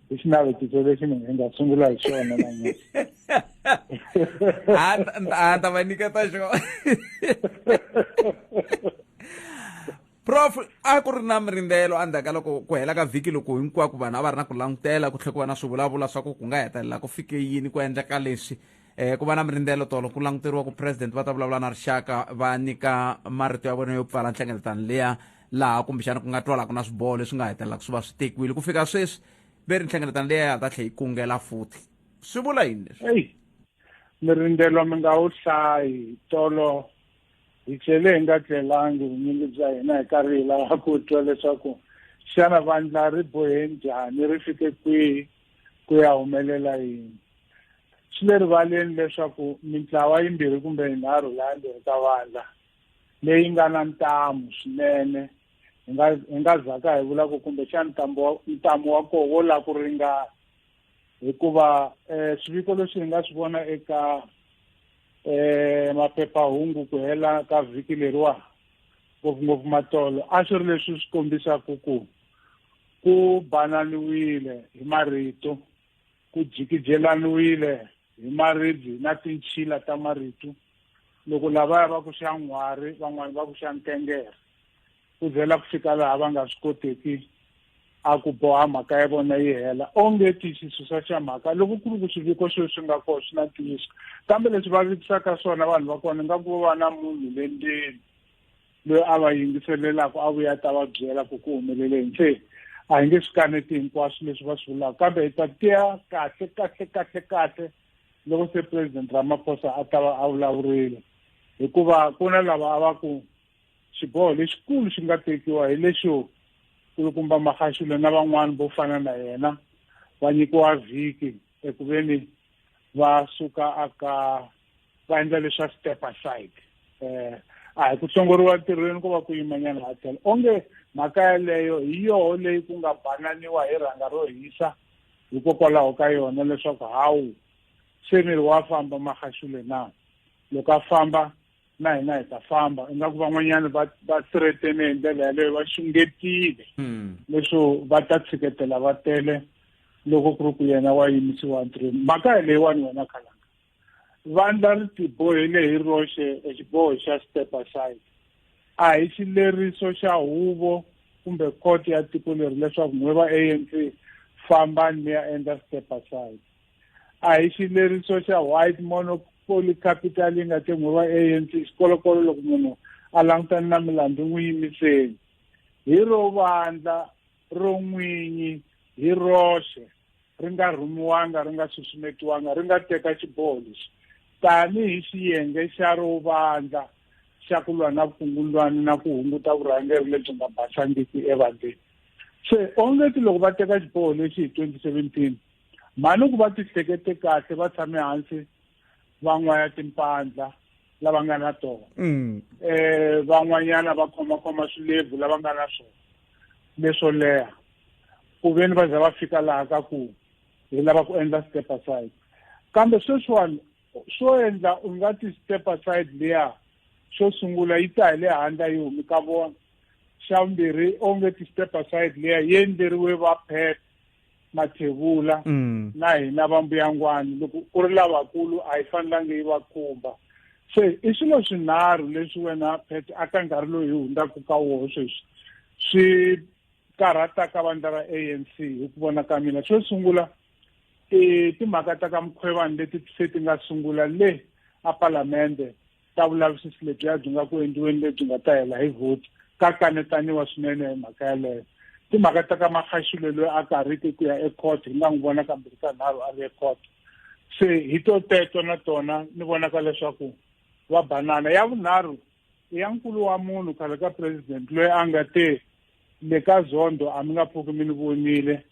[SPEAKER 16] hi xinavetiso lexi ni nga sungula hi xona namuntlha.
[SPEAKER 1] A ta va nyiketa xona. Prof, a ku ri na mirindzelo endzhaku ka loko ku hela ka vhiki loko hinkwako vanhu a va ri na ku langutela ku tlhela ku va na swivulavula swa ku ku nga hetelela ku fike yini ku endleka leswi. Ku va na mirindzelo tolo ku languteriwa ku president va ta vulavula na rixaka va nyika marito ya vona yo pfala nhlengeletano liya, laha kumbexana ku nga twalaka na swiboho leswi nga hetelelaka swi va swi tekiwile. Ku fika sweswi ve ri nhlengeletano liya ya ha ta tlhela yi kungela futhi. Swi vula yini leswi?
[SPEAKER 16] Eyi, mirindzelo mi nga wu hlayi. Tolo hi tlele hi nga tlelangi vunyingi bya hina hi karhi hi lava ku twa leswaku xana vandla ri bohe njhani, ri fike kwihi, ku ya humelela yini. Swi le rivaleni leswaku mintlawa yimbirhi kumbe yinharhu laha ndzeni ka vandla leyi nga na ntamu swinene, hi nga zaka hi vula ku kumbexana ntamu wa koho wo lava ku ringana, hikuva swiviko leswi hi nga swi vona eka maphephahungu ku hela ka vhiki leriwa, ngopfungopfu matolo, a swi ri leswi swi kombisaka ku ku bananiwile hi marito, ku jikijelaniwile hi maribye na tinchila ta marito. Loko lavaya va ku xa n'hwari, van'wani va ku xa nkengere, ku zela ku fika laha va nga swi koteki a ku boha mhaka ya vona yi hela. Onge ti xisusa xa mhaka loko ku ri ku swiviko sweswi swi nga kona swi na ntiyiso, kambe leswi va vikisaka swona vanhu va kona ingaku va na munhu le ndzeni loyi a va yingiselelaka a vuya ta va byela ku ku humeleleni. Se a hi nge swi kaneti hinkwaswo leswi va swi vulaka, kambe hi ta tiya kahle kahle kahle kahle loko se President Ramaphosa a ta va a vulavurile, hikuva ku na lava a va ku xiboho lexikulu xi nga tekiwa hi lexo kulukumba Magashule na van'wani vo fana na yena va nyikiwa vhiki ekuveni va suka aka va endla leswa step aside. A hi ku hlongoriwa ntirhweni ko va ku yimanyana ha tlhelo. Onge mhaka yaleyo hi yoho leyi ku nga bananiwa hi rhanga ro hisa hikokwalaho ka yona, leswaku hawu se miri wa famba Magashule na loko a famba na hina hi ta famba. Ingaku van'wanyana va threatene hi ndlela yaleyo, va xungetile leswo va ta tshiketela va tele loko ku ri ku yena wa yimisiwa ntirhweni. Mhaka yaleyiwani wena Khalanga, vandla ri tibohile hi roxe xiboho xa step aside. A hi xileriso xa huvo kumbe court ya tiko leri leswaku n'we va ANC fambani mi ya endla step aside. A hi xileriso xa white monopoly capital yi nga te n'we va ANC xikolokolo loko munhu a langutana na milandzu n'wi yimiseni. Hi ro vandla ro n'winyi hi roxe, ri nga rhumiwanga, ri nga susumetiwanga, ri nga teka xiboho lexi tanihi xiyenge xa ro vandla xa ku lwa na vukungundwani na ku hunguta vurhangeri lebyi nga basangiki evandleni. Se onge ti loko va teka xiboho lexi hi 2017, mhani ku va ti hlekete kahle, va tshame hansi va n'waya timpandla lava nga na tona. Van'wanyana va khomakhoma swilebvu lava nga na swona leswo leha, ku veni va za va fika laha ka ku hi lava ku endla step aside. Kambe sweswiwani swo endla u nga ti step aside liya, xo sungula yi ta hi le handle yi humi ka vona, xa vumbirhi onge ti step aside liya yi endleriwe va Pep Mathebula na hina va mbuyangwani, loko ku ri lavakulu a yi fanelangi yi va khumba. Se i swilo swinharhu leswi wena Pet a ka nkarhi lowu hi hundzaka ka woho sweswi swi karhataka vandla ra ANC hi ku vona ka mina. Xo sungula i timhaka ta ka Mkhwebane leti se ti nga sungula le a palamende. ta vulavisisi lebyiya byi nga ku endliweni lebyi nga ta hela hi vhoti ka kanetaniwa swinene hi mhaka yaleyo. Timhaka ta ka Magashule loyi a karhiki ku ya ecourt hi nga n'wi vona kambirhi ka nharhu a ri ecourt. Se hi to teto na tona ni vonaka leswaku va banana. Ya vunharhu i ya nkulu wa munhu khale ka president loyi a nga te le ka Zondo a mi nga pfuki mi ni vonile,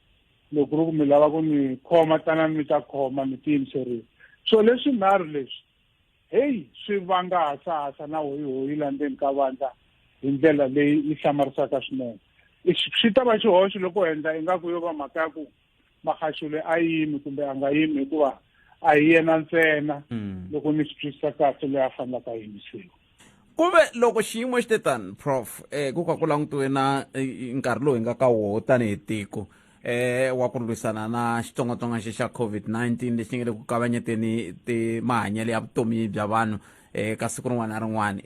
[SPEAKER 16] loko ku ri ku mi lava ku ni khoma tanani mi ta khoma mi tiyimiserile. So leswinharhu leswi heyi swi vanga hasahasa na hoyihoyi la ndzeni ka vandla hi ndlela leyi yi hlamarisaka swinene. Swi ta va xihoxo loko endla ingaku yo va mhaka ya ku Magashule a yimi kumbe a nga yimi, hikuva a hi yena ntsena loko ni swi twisisa kahle loyi a fanelaka a yimisiwa.
[SPEAKER 1] Kuve loko xiyimo xi te tani, Prof, ku ka ku langutiwe na nkarhi lowu hi nga ka woho tanihi tiko wa ku lwisana na xitsongwatsongwana xi xa COVID-19 lexi nga le ku kavanyeteni ti mahanyelo ya vutomi bya vanhu ka siku rin'wana na rin'wana,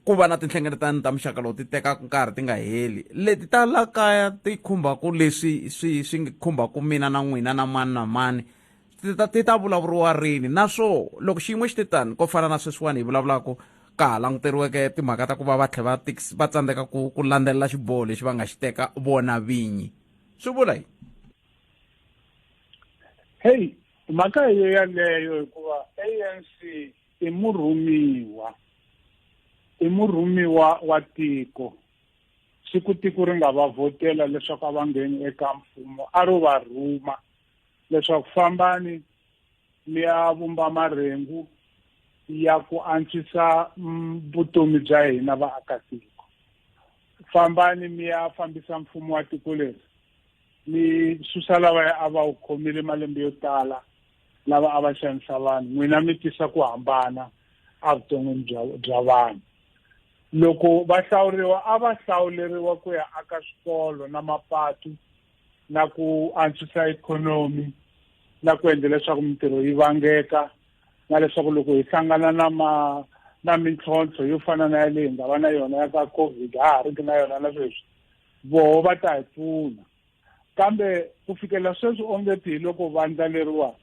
[SPEAKER 1] ku va na tinhlengeletano ta muxaka lowu ti tekaka nkarhi ti nga heli, leti ta la kaya ti khumbaku leswi swi khumbaku mina na n'wina na mani na mani, ti ta vulavuriwa rini? Naswo loko xiyimo xi te tani ko fana na sweswiwani hi vulavulaka ka ha languteriweke timhaka ta ku va va tlhela va tsandzeka ku landzelela xiboho lexi va nga xi teka vona vinyi, swi vula yini?
[SPEAKER 16] Hey, mhaka yo yaleyo, hikuva ANC i murhumiwa, i murhumiwa wa tiko. Siku tiko ri nga va vhotela leswaku a va ngheni eka mfumo, a ro va rhuma leswaku fambani mi ya vumba marhengu ya ku antswisa vutomi bya hina vaakatiko, fambani mi ya fambisa mfumo wa tiko leri, mi susa lava a va wu khomile malembe yo tala, lava a va xanisa vanhu, n'wina mi tisa ku hambana evuton'wini bya vanhu. Loko va hlawuriwa, a va hlawuleriwa ku ya aka swikolo na mapatu na ku antswisa ikhonomi na ku endla leswaku mintirho yi vangeka, na leswaku loko hi hlangana na mintlhontlho yo fana na yaleyi hi nga va na yona ya ka COVID, ha ha riki na yona na sweswi, voho va ta hi pfuna. Kambe ku fikela sweswi onge ti hi loko vandla leriwa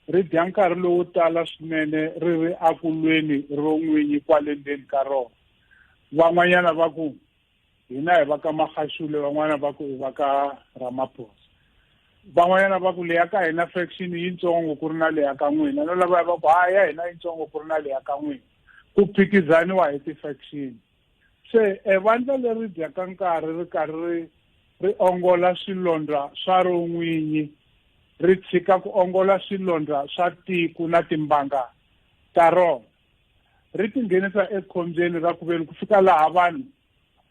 [SPEAKER 16] ri dya nkarhi lowo tala swinene ri ri akulweni ro n'winyi kwale ndzeni ka rona. Van'wanyana va ku hina hi va ka Magashule, van'wana va ku hi va ka Ramaphosa, van'wanyana va ku leya ka hina faction yitsongo ku ri na leya ka n'wina, no lava va ku hayi ya hina yitsongo ku ri na leya ka n'wina, ku phikizaniwa hi ti-faction. Se vandla leri dyaka nkarhi ri karhi ri ongola swilondza swa ro n'winyi, ri tshika ku ongola swilondza swa tiko na timbanga ta rona, ri tinghenisa ekhombyeni ra ku veni ku fika laha vanhu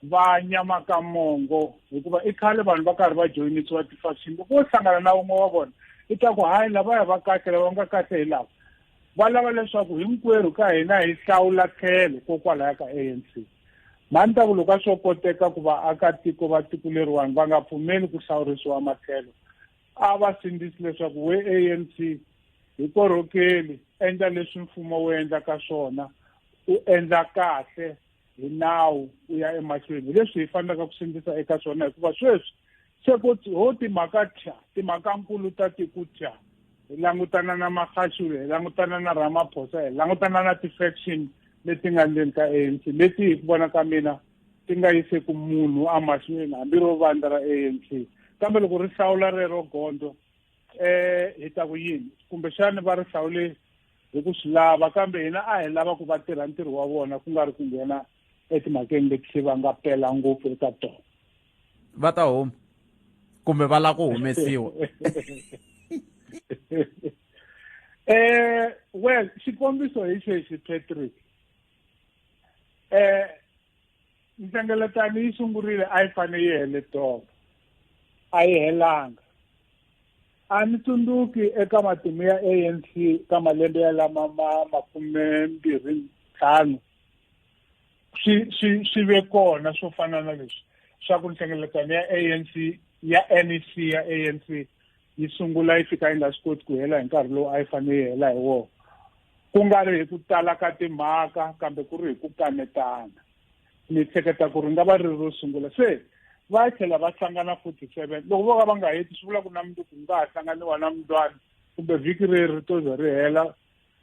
[SPEAKER 16] va nyamaka mongo, hikuva i khale vanhu va karhi va joyinisiwa ti-faction. Loko wo hlangana na wun'we wa vona i ta ku hayi lavaya va kahle, lava nga kahle hi lava. Va lava leswaku hinkwerhu ka hina hi hlawula tlhelo kokwalaya ka ANC. Mhani ta ku loko a swo koteka ku vaakatiko va tiko leriwani va nga pfumeli ku hlawurisiwa matlhelo, a va sindzisi leswaku we ANC hi korhokeli, endla leswi mfumo wu endlaka swona, u endla kahle hi nawu u ya emahlweni. Hi leswi hi fanelaka ku sindzisa eka swona, hikuva sweswi se ku ho timhaka thya, timhakankulu ta tiko thya, hi langutana na Magashule, hi langutana na Ramaphosa, hi langutana na ti-faction leti nga ndzeni ka ANC, leti hi ku vona ka mina ti nga yiseku munhu emahlweni hambi ro vandla ra ANC. Kambe loko ri hlawula rero gondzo, hi ta ku yini? Kumbexani va ri hlawule hi ku swi lava, kambe hina a hi lava ku va tirha ntirho wa vona, ku nga ri ku nghena etimhakeni leti se va nga pela ngopfu eka tona.
[SPEAKER 1] Va ta huma kumbe va lava ku humesiwa?
[SPEAKER 16] Well, xikombiso hi xexi, Patrick. Nhlengeletano yi sungurile a yi fanele yi hele tolo, a yi helanga. A ni tsundzuki eka matimu ya ANC ka malembe ya lama ma 25 swi ve kona swo fana na leswi swa ku nhlengeletano ya ANC ya NEC ya ANC yi sungula yi fika yi nga swi koti ku hela hi nkarhi lowu a yi fanele yi hela hi wona, ku nga ri hi ku tala ka timhaka kambe ku ri hi ku kanetana. Ni hleketa ku ri nga va ri ro sungula. Se va tlhela va hlangana futhi 7, loko vo ka va nga heti swi vula ku na mundzuku ku nga ha hlanganiwa na mundlwana kumbe vhiki leri ri to ze ri hela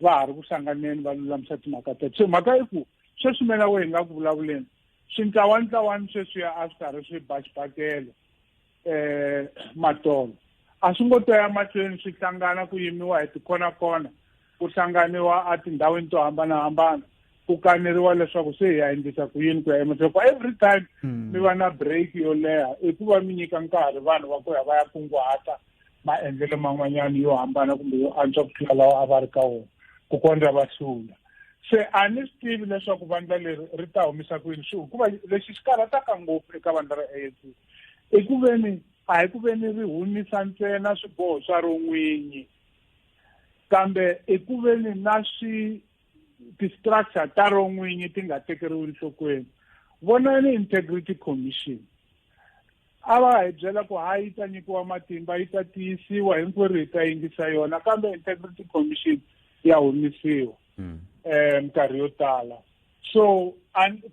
[SPEAKER 16] Va ha ri ku hlanganeni va lulamisa timhaka teto. Se mhaka i ku sweswi mina we hi nga ku vulavuleni, swintlawantlawani sweswiya a swi karhi swi ba xibakele matolo a swi ngo to ya mahlweni swi hlangana, ku yimiwa hi tikhonakona, ku hlanganiwa etindhawini to hambanahambana, ku kaneriwa leswaku se hi ya endlisa ku yini ku ya emahlweni. Ku every time mi va na break yo leha i ku va mi nyika nkarhi vanhu va ku ya va ya kunguhata maendlelo man'wanyana yo hambana kumbe yo antswa ku tlula lawa a va ri ka wona ku kondza va hlula. Se a ni swi tivi leswaku vandla leri ri ta humisa ku yini, hikuva lexi xi karhataka ngopfu eka vandla ra ANC i ku veni a hi ku veni ri humisa ntsena swiboho swa ron'winyi, kambe i ku veni na swi ti-structure ta ron'winyi ti nga tekeriwi enhlokweni. Vonani Integrity Commission, a va hi byela ku hayi yi ta nyikiwa matimba, yi ta tiyisiwa, hinkwerhu hi ta yingisa yona, kambe Integrity Commission ya humisiwa minkarhi yo tala. So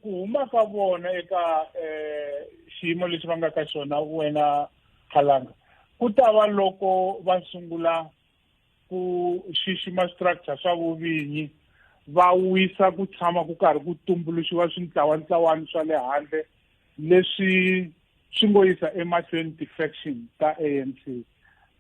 [SPEAKER 16] ku huma ka vona eka xiyimo lexi va nga ka xona wena Khalanga, ku ta va loko va sungula ku xixima structure swa vuvinyi, va wisa ku tshama ku karhi ku tumbuluxiwa swintlawantlawani swa le handle leswi swi ngo yisa emahlweni ti-faction ta ANC,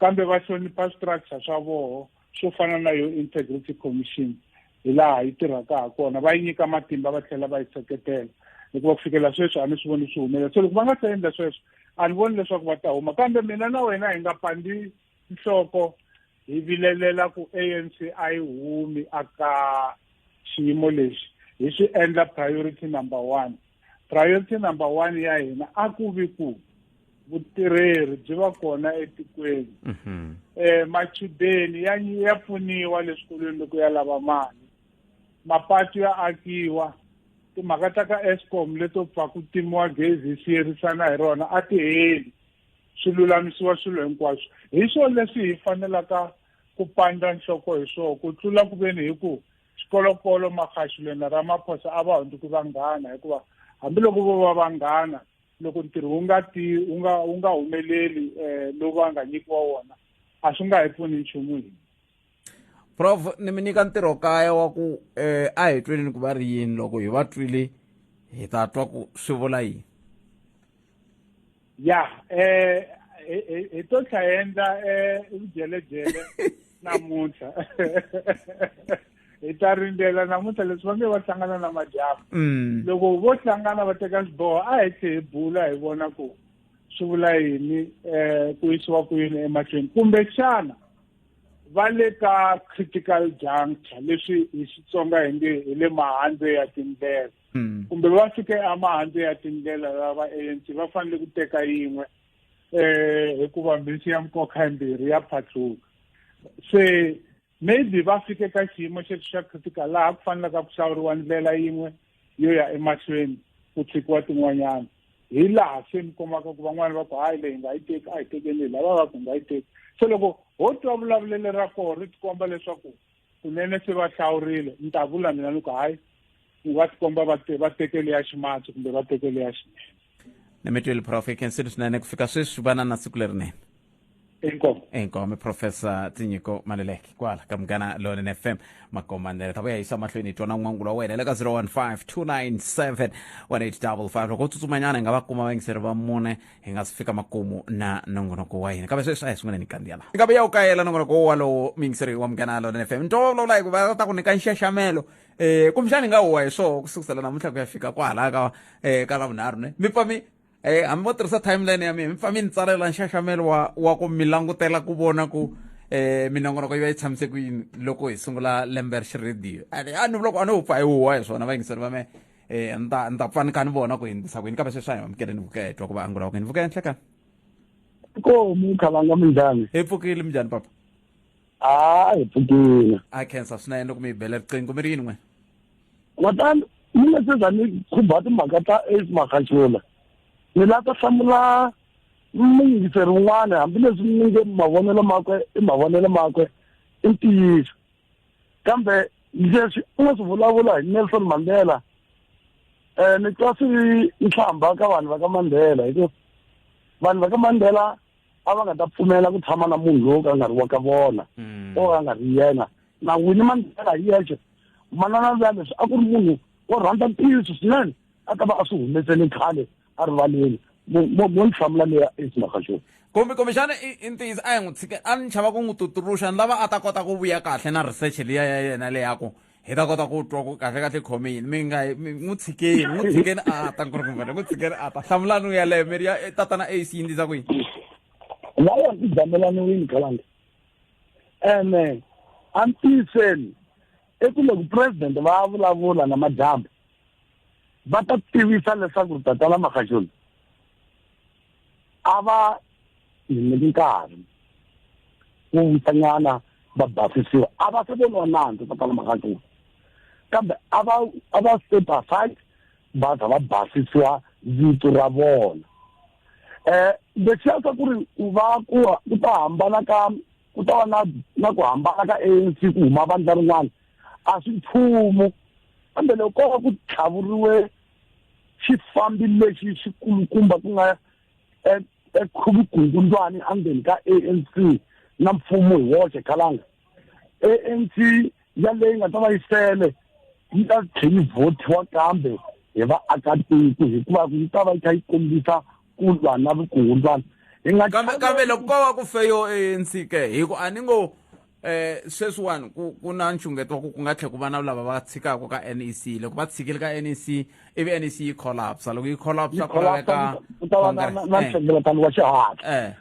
[SPEAKER 16] kambe va hlonipha structure swa voho swo fana na yo Integrity Commission hi laha yi tirhaka ha kona, va yi nyika matimba va tlhela va yi seketela, hikuva ku fikela sweswi a ni swi voni swi humelela. So loko va nga se endla sweswo a ni voni leswaku va ta huma, kambe mina na wena hi nga pandi nhloko hi vilelela ku ANC a yi humi aka xiyimo lexi, hi swi endla priority number 1. Priority number 1 ya hina a ku vi ku vutirheri byi va kona etikweni. Machudeni ya pfuniwa le swikolweni loko ya lava mali, mapatu ya akiwa, timhaka ta ka Eskom leto pfa ku timiwa gezi hi siyerisana hi rona a ti heli, swi lulamisiwa swilo hinkwaswo. Hi swona leswi hi fanelaka ku pandza nhloko hi swona, ku tlula ku veni hi ku xikolokolo Magashule na Ramaphosa a va hundzuki vanghana, hikuva hambiloko vo va vanghana, loko ntirho wu nga ti wu nga wu nga humeleli lowu va nga nyikiwa wona, a swi nga hi pfuni nchumu hina.
[SPEAKER 1] Prof, ni mi nyika ntirho kaya wa ku a hi tweni ku va ri yini, loko hi va twile hi ta twa ku swi vula yini.
[SPEAKER 16] Ya, hi to tlha endla vujelejele namuntlha. Hi ta rindzela namuntlha leswi va nge va hlangana na madyambu. Loko vo hlangana va teka xiboho, a hi tlhe hi bula hi vona ku swi vula yini, ku yisiwa ku yini emahlweni, kumbexana va le ka critical juncture, leswi hi Xitsonga hi nge hi le mahandle ya tindlela, kumbe va fike emahandle ya tindlela lava ANC va fanele ku teka yin'we, hikuva mhisi ya nkoka yimbirhi ya phatluka. Se maybe va fike ka xiyimo xexo xa critical laha ku fanelaka ku hlawuriwa ndlela yin'we yo ya emahlweni ku tshikiwa tin'wanyana, hi laha se mi kumaka ku van'wani va ku hayi leyi nga yi teki, a hi tekeni lava va ku nga yi teki. Se loko ho twa vulavulelo ra koho ri tikomba leswaku kunene se va hlawurile, ni ta vula mina ni ku hayi va tikomba va tekele ya ximatsi kumbe va tekele ya xinene.
[SPEAKER 1] Ni mi twile Prof, hi khensile swinene ku fika sweswi, vana na siku lerinene.
[SPEAKER 16] Inkomu.
[SPEAKER 1] Inkomu Professor Tinyiko Maluleke kwala ka Munghana Lonene FM makomandlela ta vuya yisa mahlweni hi twa na n'wangulo wa wena le ka 015 297 1855. Loko u tsutsumanyana hi nga va kuma vayingiseri va mune hi nga si fika makumu na nongonoko wa hina, kambe sweswi a hi sunguleni kandziya laha kambe ya u kayela nongonoko walowo muyingiseri wa Munghana Lonene FM. Ni twa va vulavula hi ku va ta ku nyika nxaxamelo, kumbexana hi nga huwa hi swoho ku sukusela namuntlha ku ya fika kwalaya ka ka Ravunharhu, ne mi pfa mi hambi vo tirhisa timeline ya mina, mi pfa mi ni tsalela nxaxamelo wa ku mi langutela ku vona ku minongonoko yi va yi tshamise ku yini loko hi sungula lembe ri xirediyo. A ni vula ku a no pfa hi huwa hi swona vayingiseri va me, ni ta pfa ni kha ni vona ku hindzisa ku yini, kambe sweswi a hi amukele ni vuka hi twa ku va angula ku yini. Vuka enhlekani.
[SPEAKER 15] Inkomu Khalanga, minjhani?
[SPEAKER 1] Hi pfukile, minjhani papa?
[SPEAKER 15] A hi pfukile.
[SPEAKER 1] A khensa swinene loko mi hi bele riqingho, mi ri yini n'we?
[SPEAKER 15] Matani mi nga se za ni khumba timhaka ta Ace Magashule, ni lava ta hlamula muyingiseri wun'wana, hambileswi ni nge mavonelo makwe i mavonelo makwe i ntiyiso, kambe leswi u nga swi vulavula hi Nelson Mandela, ni twa swi ri nhlamba ka vanhu va ka Mandela, hikuva vanhu va ka Mandela a va nga ta pfumela ku tshama na munhu lowo ka nga ri wa ka vona, o ka nga ri yena. Na Winnie Mandela hi yexe, manana luya leswi a ku ri munhu wo rhandza ntiyiso swinene, a ta va a swi humesele khale erivaleni. Mo ni hlamula leya Ace Magashule.
[SPEAKER 1] Kumbe kumbexana i ntiyiso a hi n'wi tshike a ni chava ku n'wi tuturuxa ni lava a ta kota ku vuya kahle na research liya ya yena leyaku hi ta kota ku twa ku kahle kahle khome yini. Mi nga n'wi tshikeni, n'wi tshikeni a ta nkurukumbele, n'wi tshikeni a ta hlamulani yaleyo mi ri ya tatana Ace yi ndlisa ku yini?
[SPEAKER 15] Lawa ti jamelaniwini khalanga ene a ntiyiseni i ku loko president va vulavula na madyambu va ta tivisa leswaku tatana Magashule a va hi nyiki nkarhi wo wisanyana va basisiwa. A va se voniwa nandzu tatana Magashule, kambe a va step aside va za va basisiwa vito ra vona. Lexiya swa ku ri va ku ta hambana ka ku ta va na ku hambana ka ANC ku huma vandla rin'wana a swi nchumu, kambe loko ko va ku tlhavuriwe xifambi lexi xikulukumba ku nga ekhuvukungundwani endzeni ka ANC na mfumo hi woxe khalanga, ANC ya leyi nga ta va yi sele yi ta tlhela yi vhotiwa kambe hi vaakatiko hikuva yi ta va yi kha yi kombisa ku lwa na vukungundwani.
[SPEAKER 1] Kambe loko ko va ku fe yo ANC ke, hi ku a ni ngo sweswiwani ku na nxungeto wa ku ku nga tlhela ku va na lava va tshikaka ka NEC. Loko va tshikile ka NEC ivi NEC yi collapse, loko yi collapse ku laveka
[SPEAKER 15] ku ta va na nhlengeletano wa xihatla.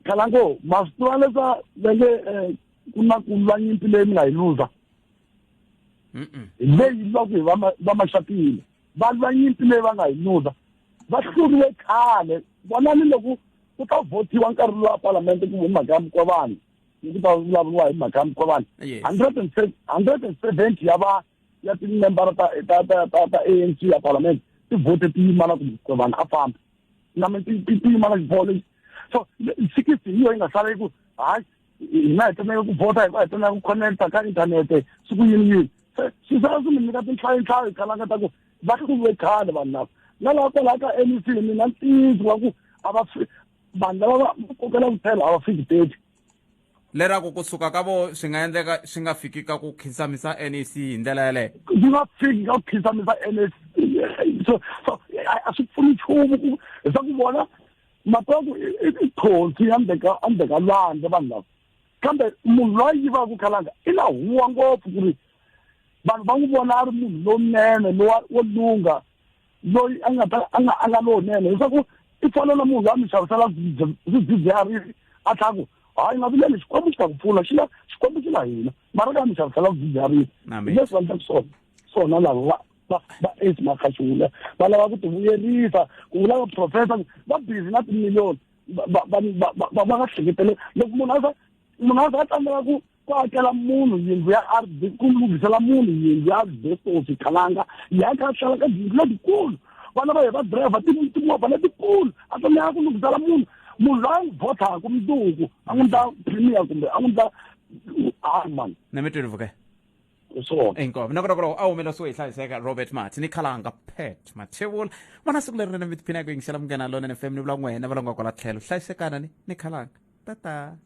[SPEAKER 15] Khalango ma swi tiva leswa va nge ku na ku lwa nyimpi leyi mi nga yi luza leyi lwaku hi va maxapile va lwa nyimpi leyi va nga yi luza va hluriwe khale. Vonani loko ku ta vhotiwa nkarhi lowa palamende ku hi mhaka ya Mkhwebane, ku ta vulavuriwa hi mhaka ya Mkhwebane, 170 ya va ya timembara ta ANC ya palamende ti vote ti yima na ku Mkhwebane a famba na mi ti yima na xiboho lexi. So 60 hi yo yi nga sala yi ku hayi hina hi tsandzeka ku vhota hikuva hi tsandzeka ku connecta ka inthanete siku yini yini. Swi sala swi mi nyika tinhlayonhlayo khalanga ta ku va hluriwe khale vanhu lava. Na laha kwalaha ka NEC mina ntiyiso wa ku a va vanhu lava va kokela ku tlhela a va fiki 30.
[SPEAKER 1] Leraku kusuka ka vo swi nga endleka swi nga fiki ka ku khinsamisa NEC hi ndlela yaleyo.
[SPEAKER 15] Swi nga fiki ka ku khinsamisa NEC. So a swi pfuni nchumu ku hi swa ku vona matoku i thonsi ya ndzeka lwandle vanhu lava. Kambe munhu loyi a yivaka khalanga i na huwa ngopfu ku ri vanhu va n'wi vona a ri munhu lowunene lowa wo lungha loyi a nga ta a nga lowunene, leswaku i fana na munhu loyi a mi xavisela swidzidziharisi a tlhela ku hayi nga vileli Xikwembu xi ta ku pfuna, xi la Xikwembu xi na hina, mara ka mi xavisela swidzidziharisi. Leswi va endlaka swona lava va Ace Magashule va lava ku tivuyerisa ku vula professor va busy na timiliyoni va nga hleketele loko munhu a za a tsandzeka ku hakela munhu yindlu ya RD, ku lunghisela munhu yindlu ya asbestos khalanga ya kha hlala ka yindlu letikulu, vana va yena va driver timovha letikulu, a tsandzeka ku lunghisela munhu loyi a n'wi vhotaka mundzuku a n'wi ndla premier kumbe a n'wi ndla hayi man.
[SPEAKER 1] Na mi twile vuke?
[SPEAKER 15] Swona.
[SPEAKER 1] Inkomu. Nakoloko a humelesiwe hi hlayiseka Robert Mathe ni khalanga Pat Mathebula. Vona siku leri rinene mi tiphina ku yingisela Munghana Lonene FM ni vula n'wena va longa kwala tlhelo. Hlayisekana ni khalanga. Tata.